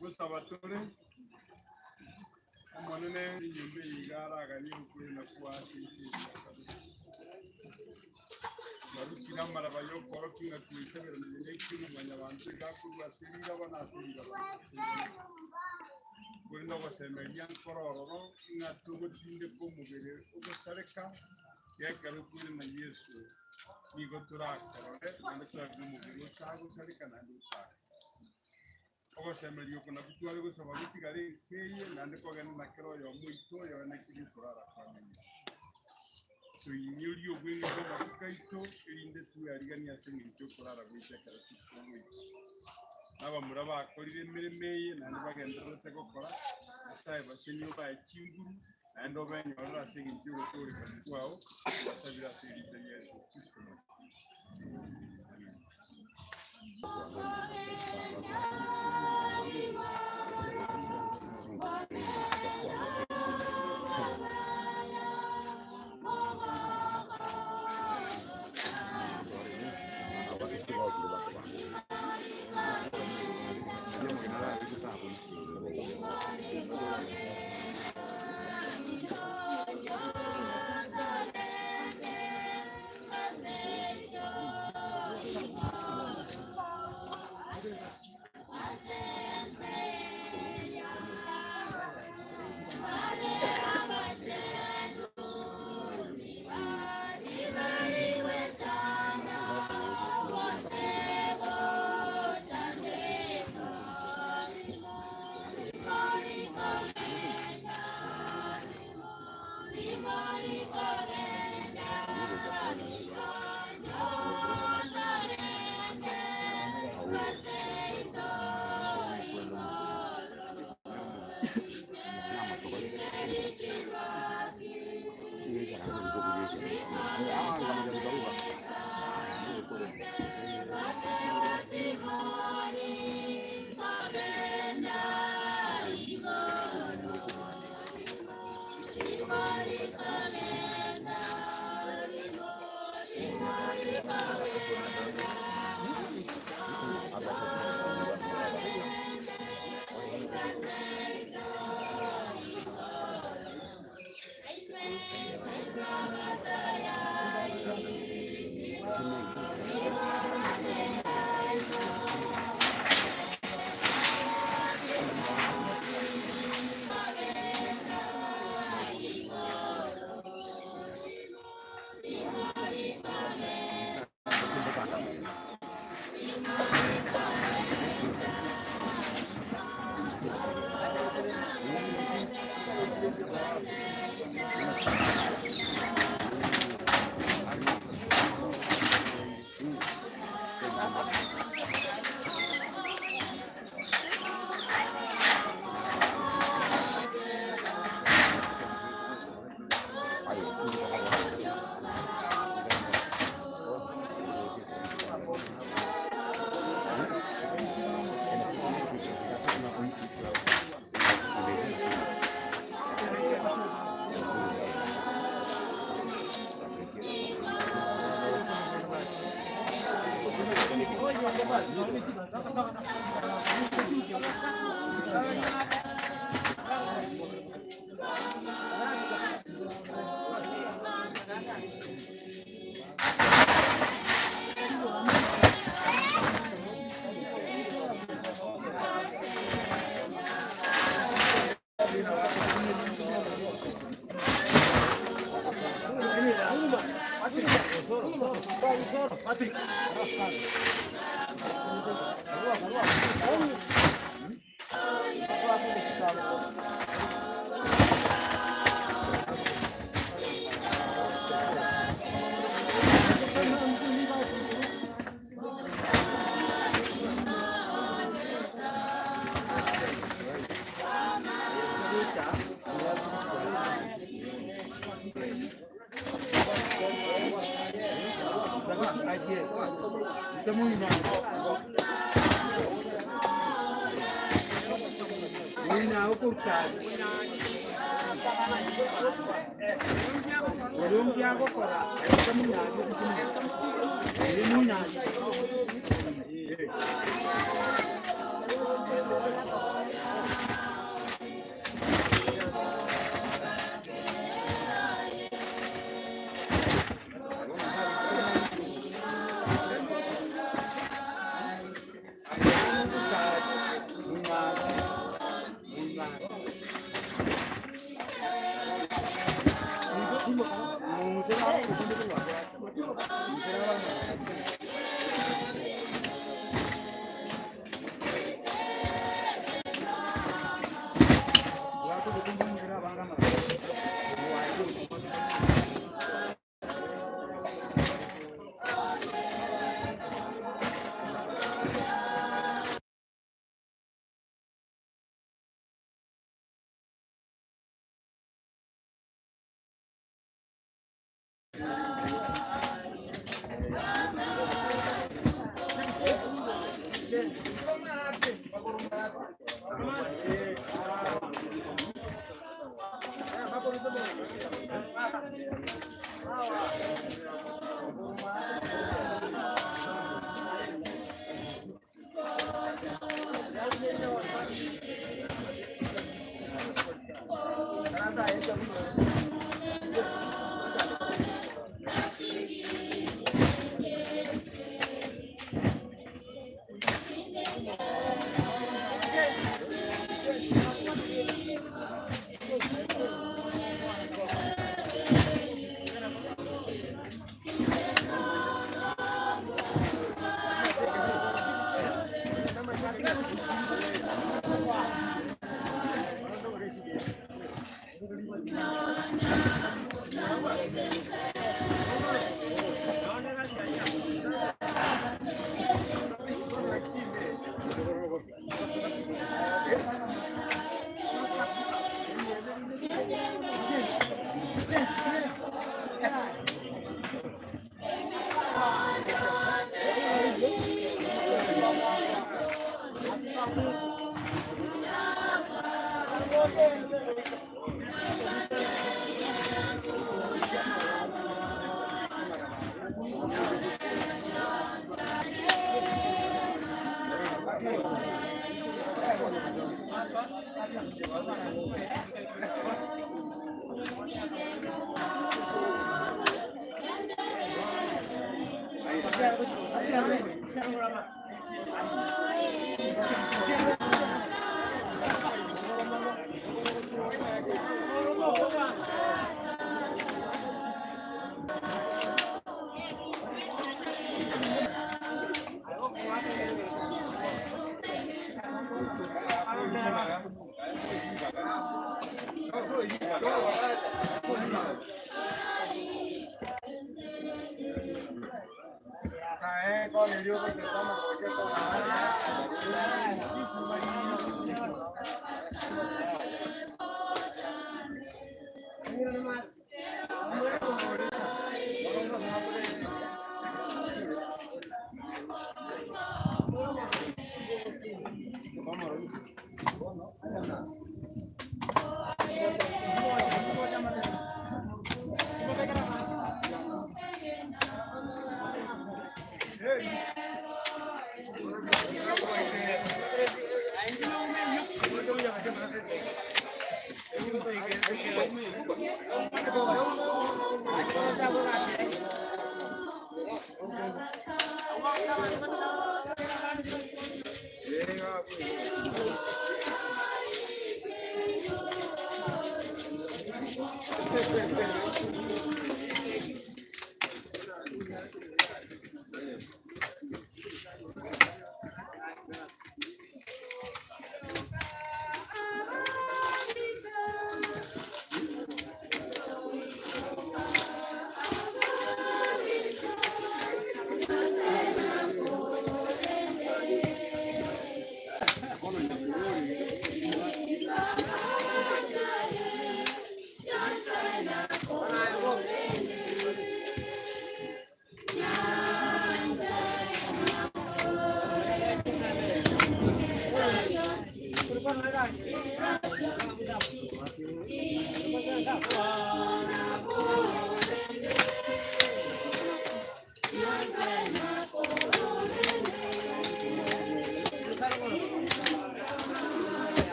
Gusabatore omonene enyomba eyigaraga nigokwena kwasisi barukira amaraba yokoroki nga twitebere nekirumanya bantu gakurwa sirira banasirira kurinda gosemeria nkorororo ng'a tugotindeka omobere ogosareka gekero kwire na Yesu nigo turakorore naende turarire omobere otagosareka naende otaka ogosemeria oko nabwo tware gosaba gotigara enkeye naende kogenda nakero oyomo oito oyone kiri korara kwamenya tuinyurie obwenge bwa amatuko aito erinde tweariganie ase eng'encho okorara goita ekero tikogoita n'abamura bakorire emeremo eye naende bagendererete gokora Nyasaye basenyi obae chinguru naende obenyorere ase eng'encho ogotorekani kwao basabire ase erita ria Yesu Kristo. Amen.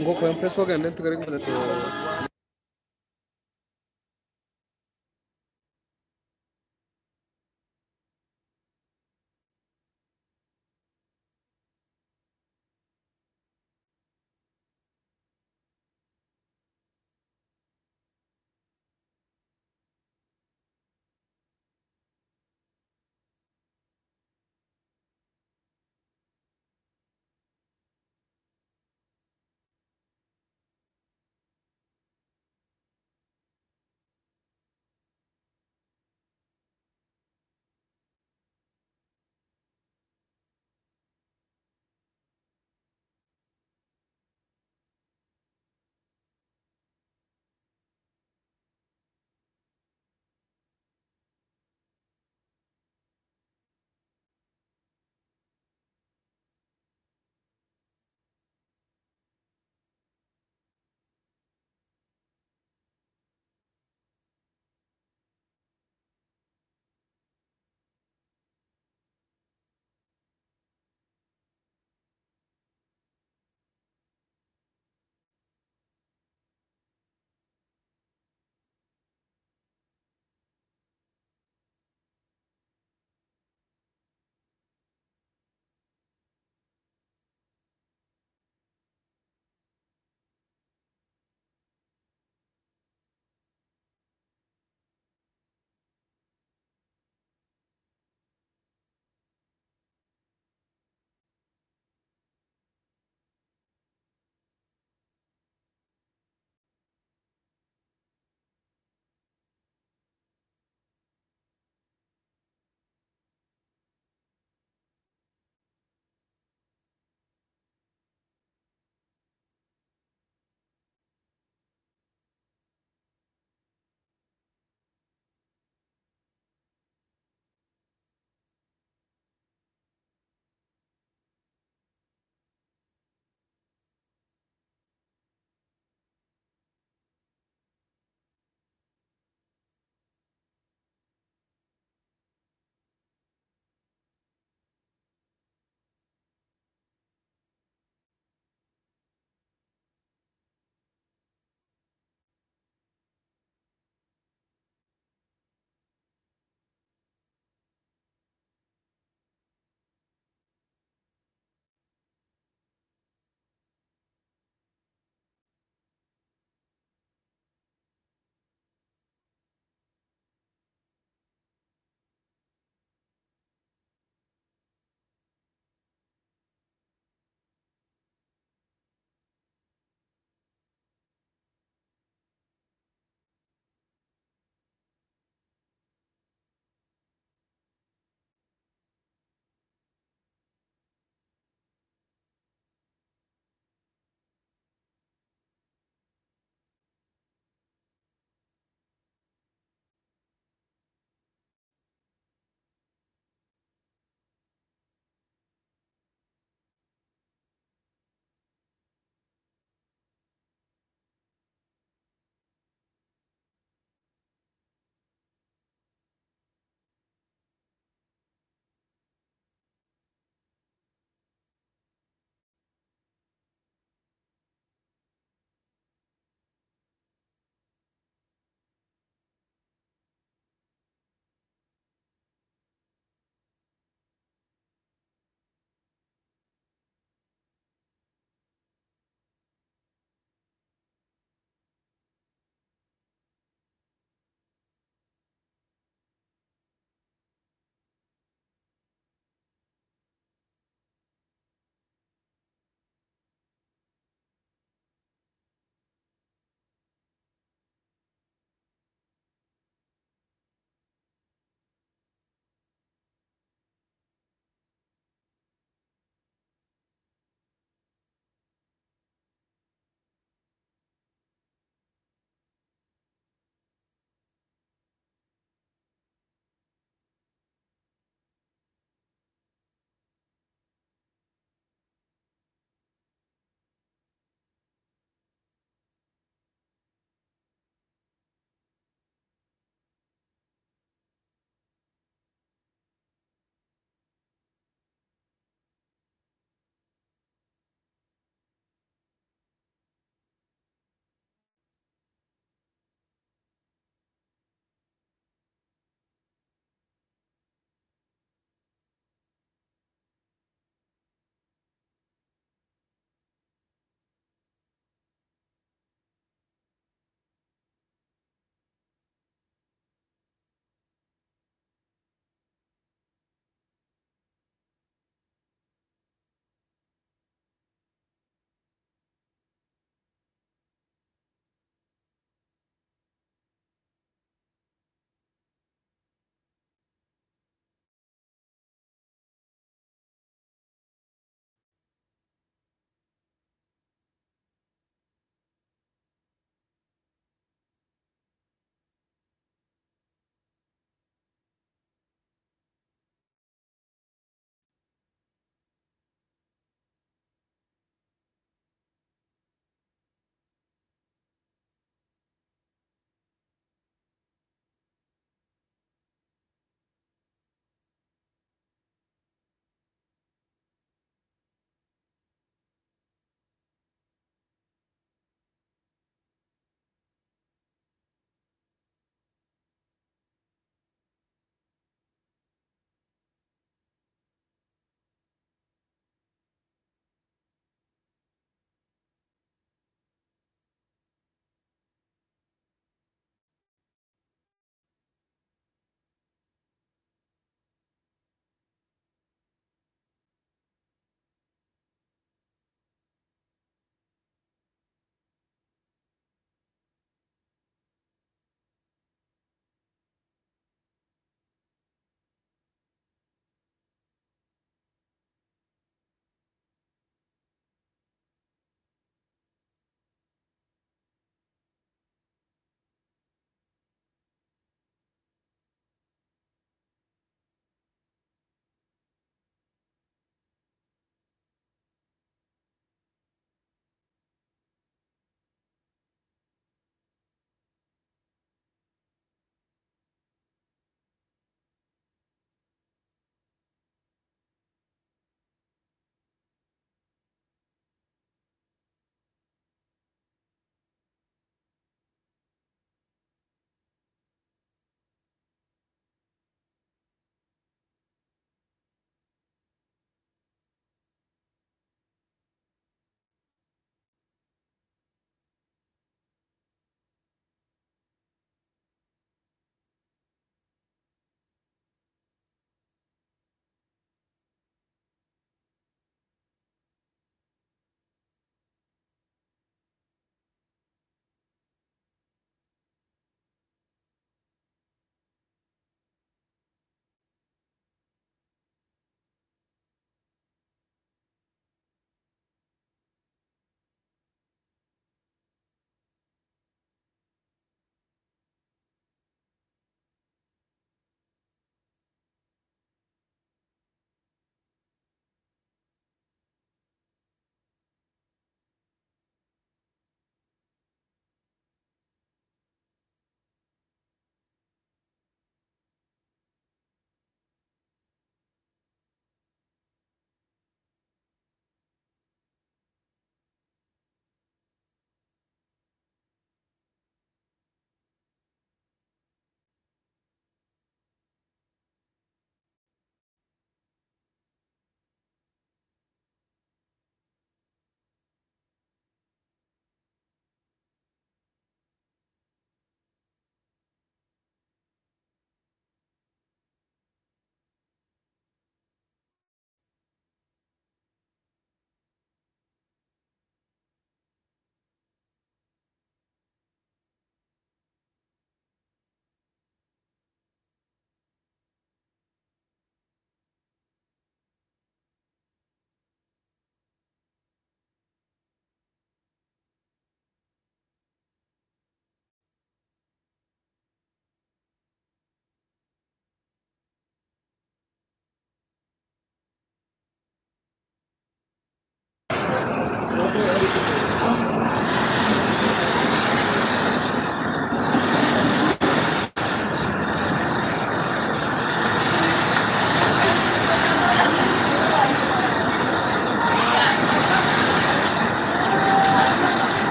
Ngoko mpesa ogende ntigare ng'oneto.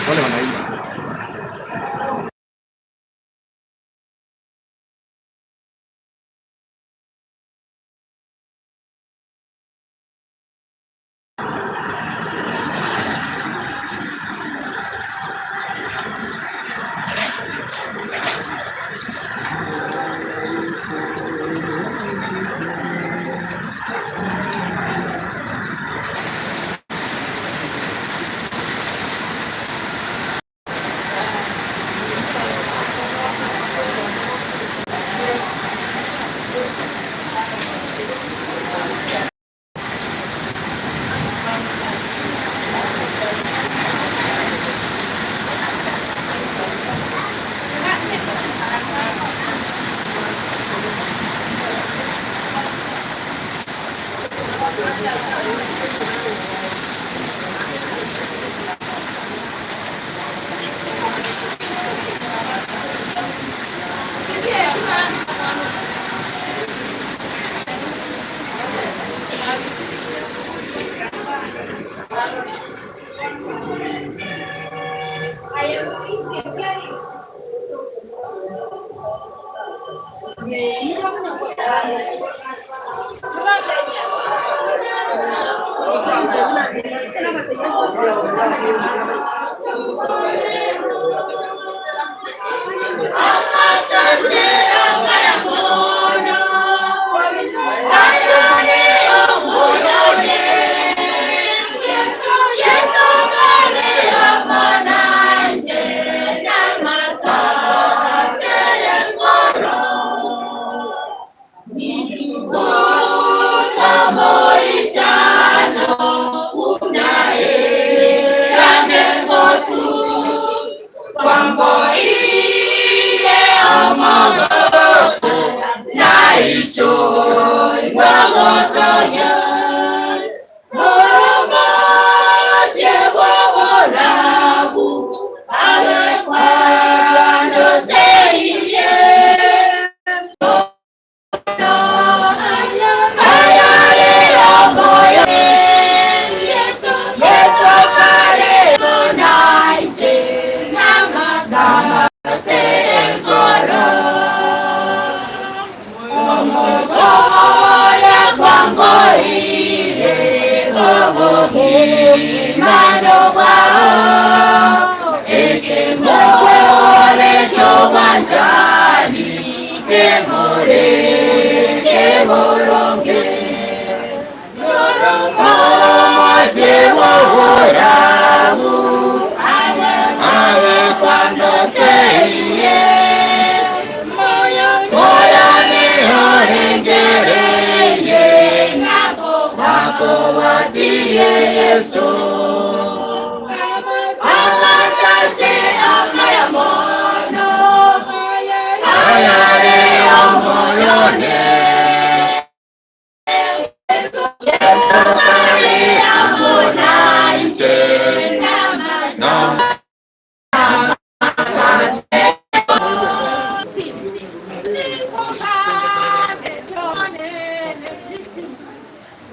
Wale wanaimba.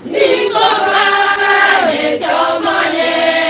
Niko kale chomane.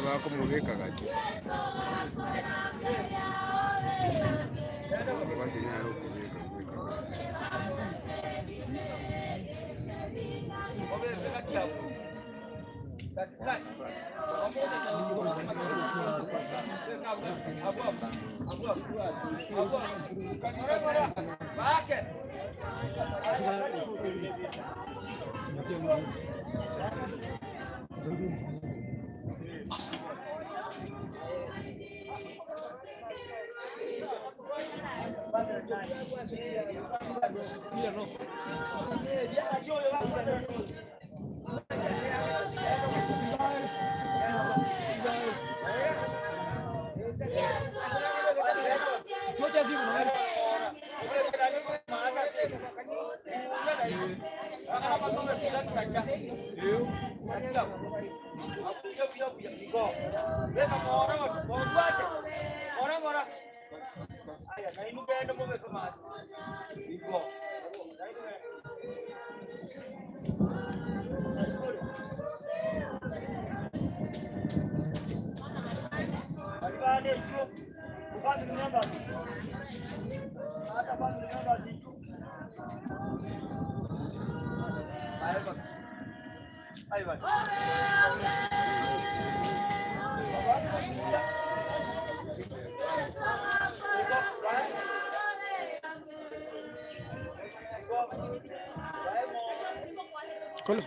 Bakumubika gati kubati naro kubika kubika. Kolo.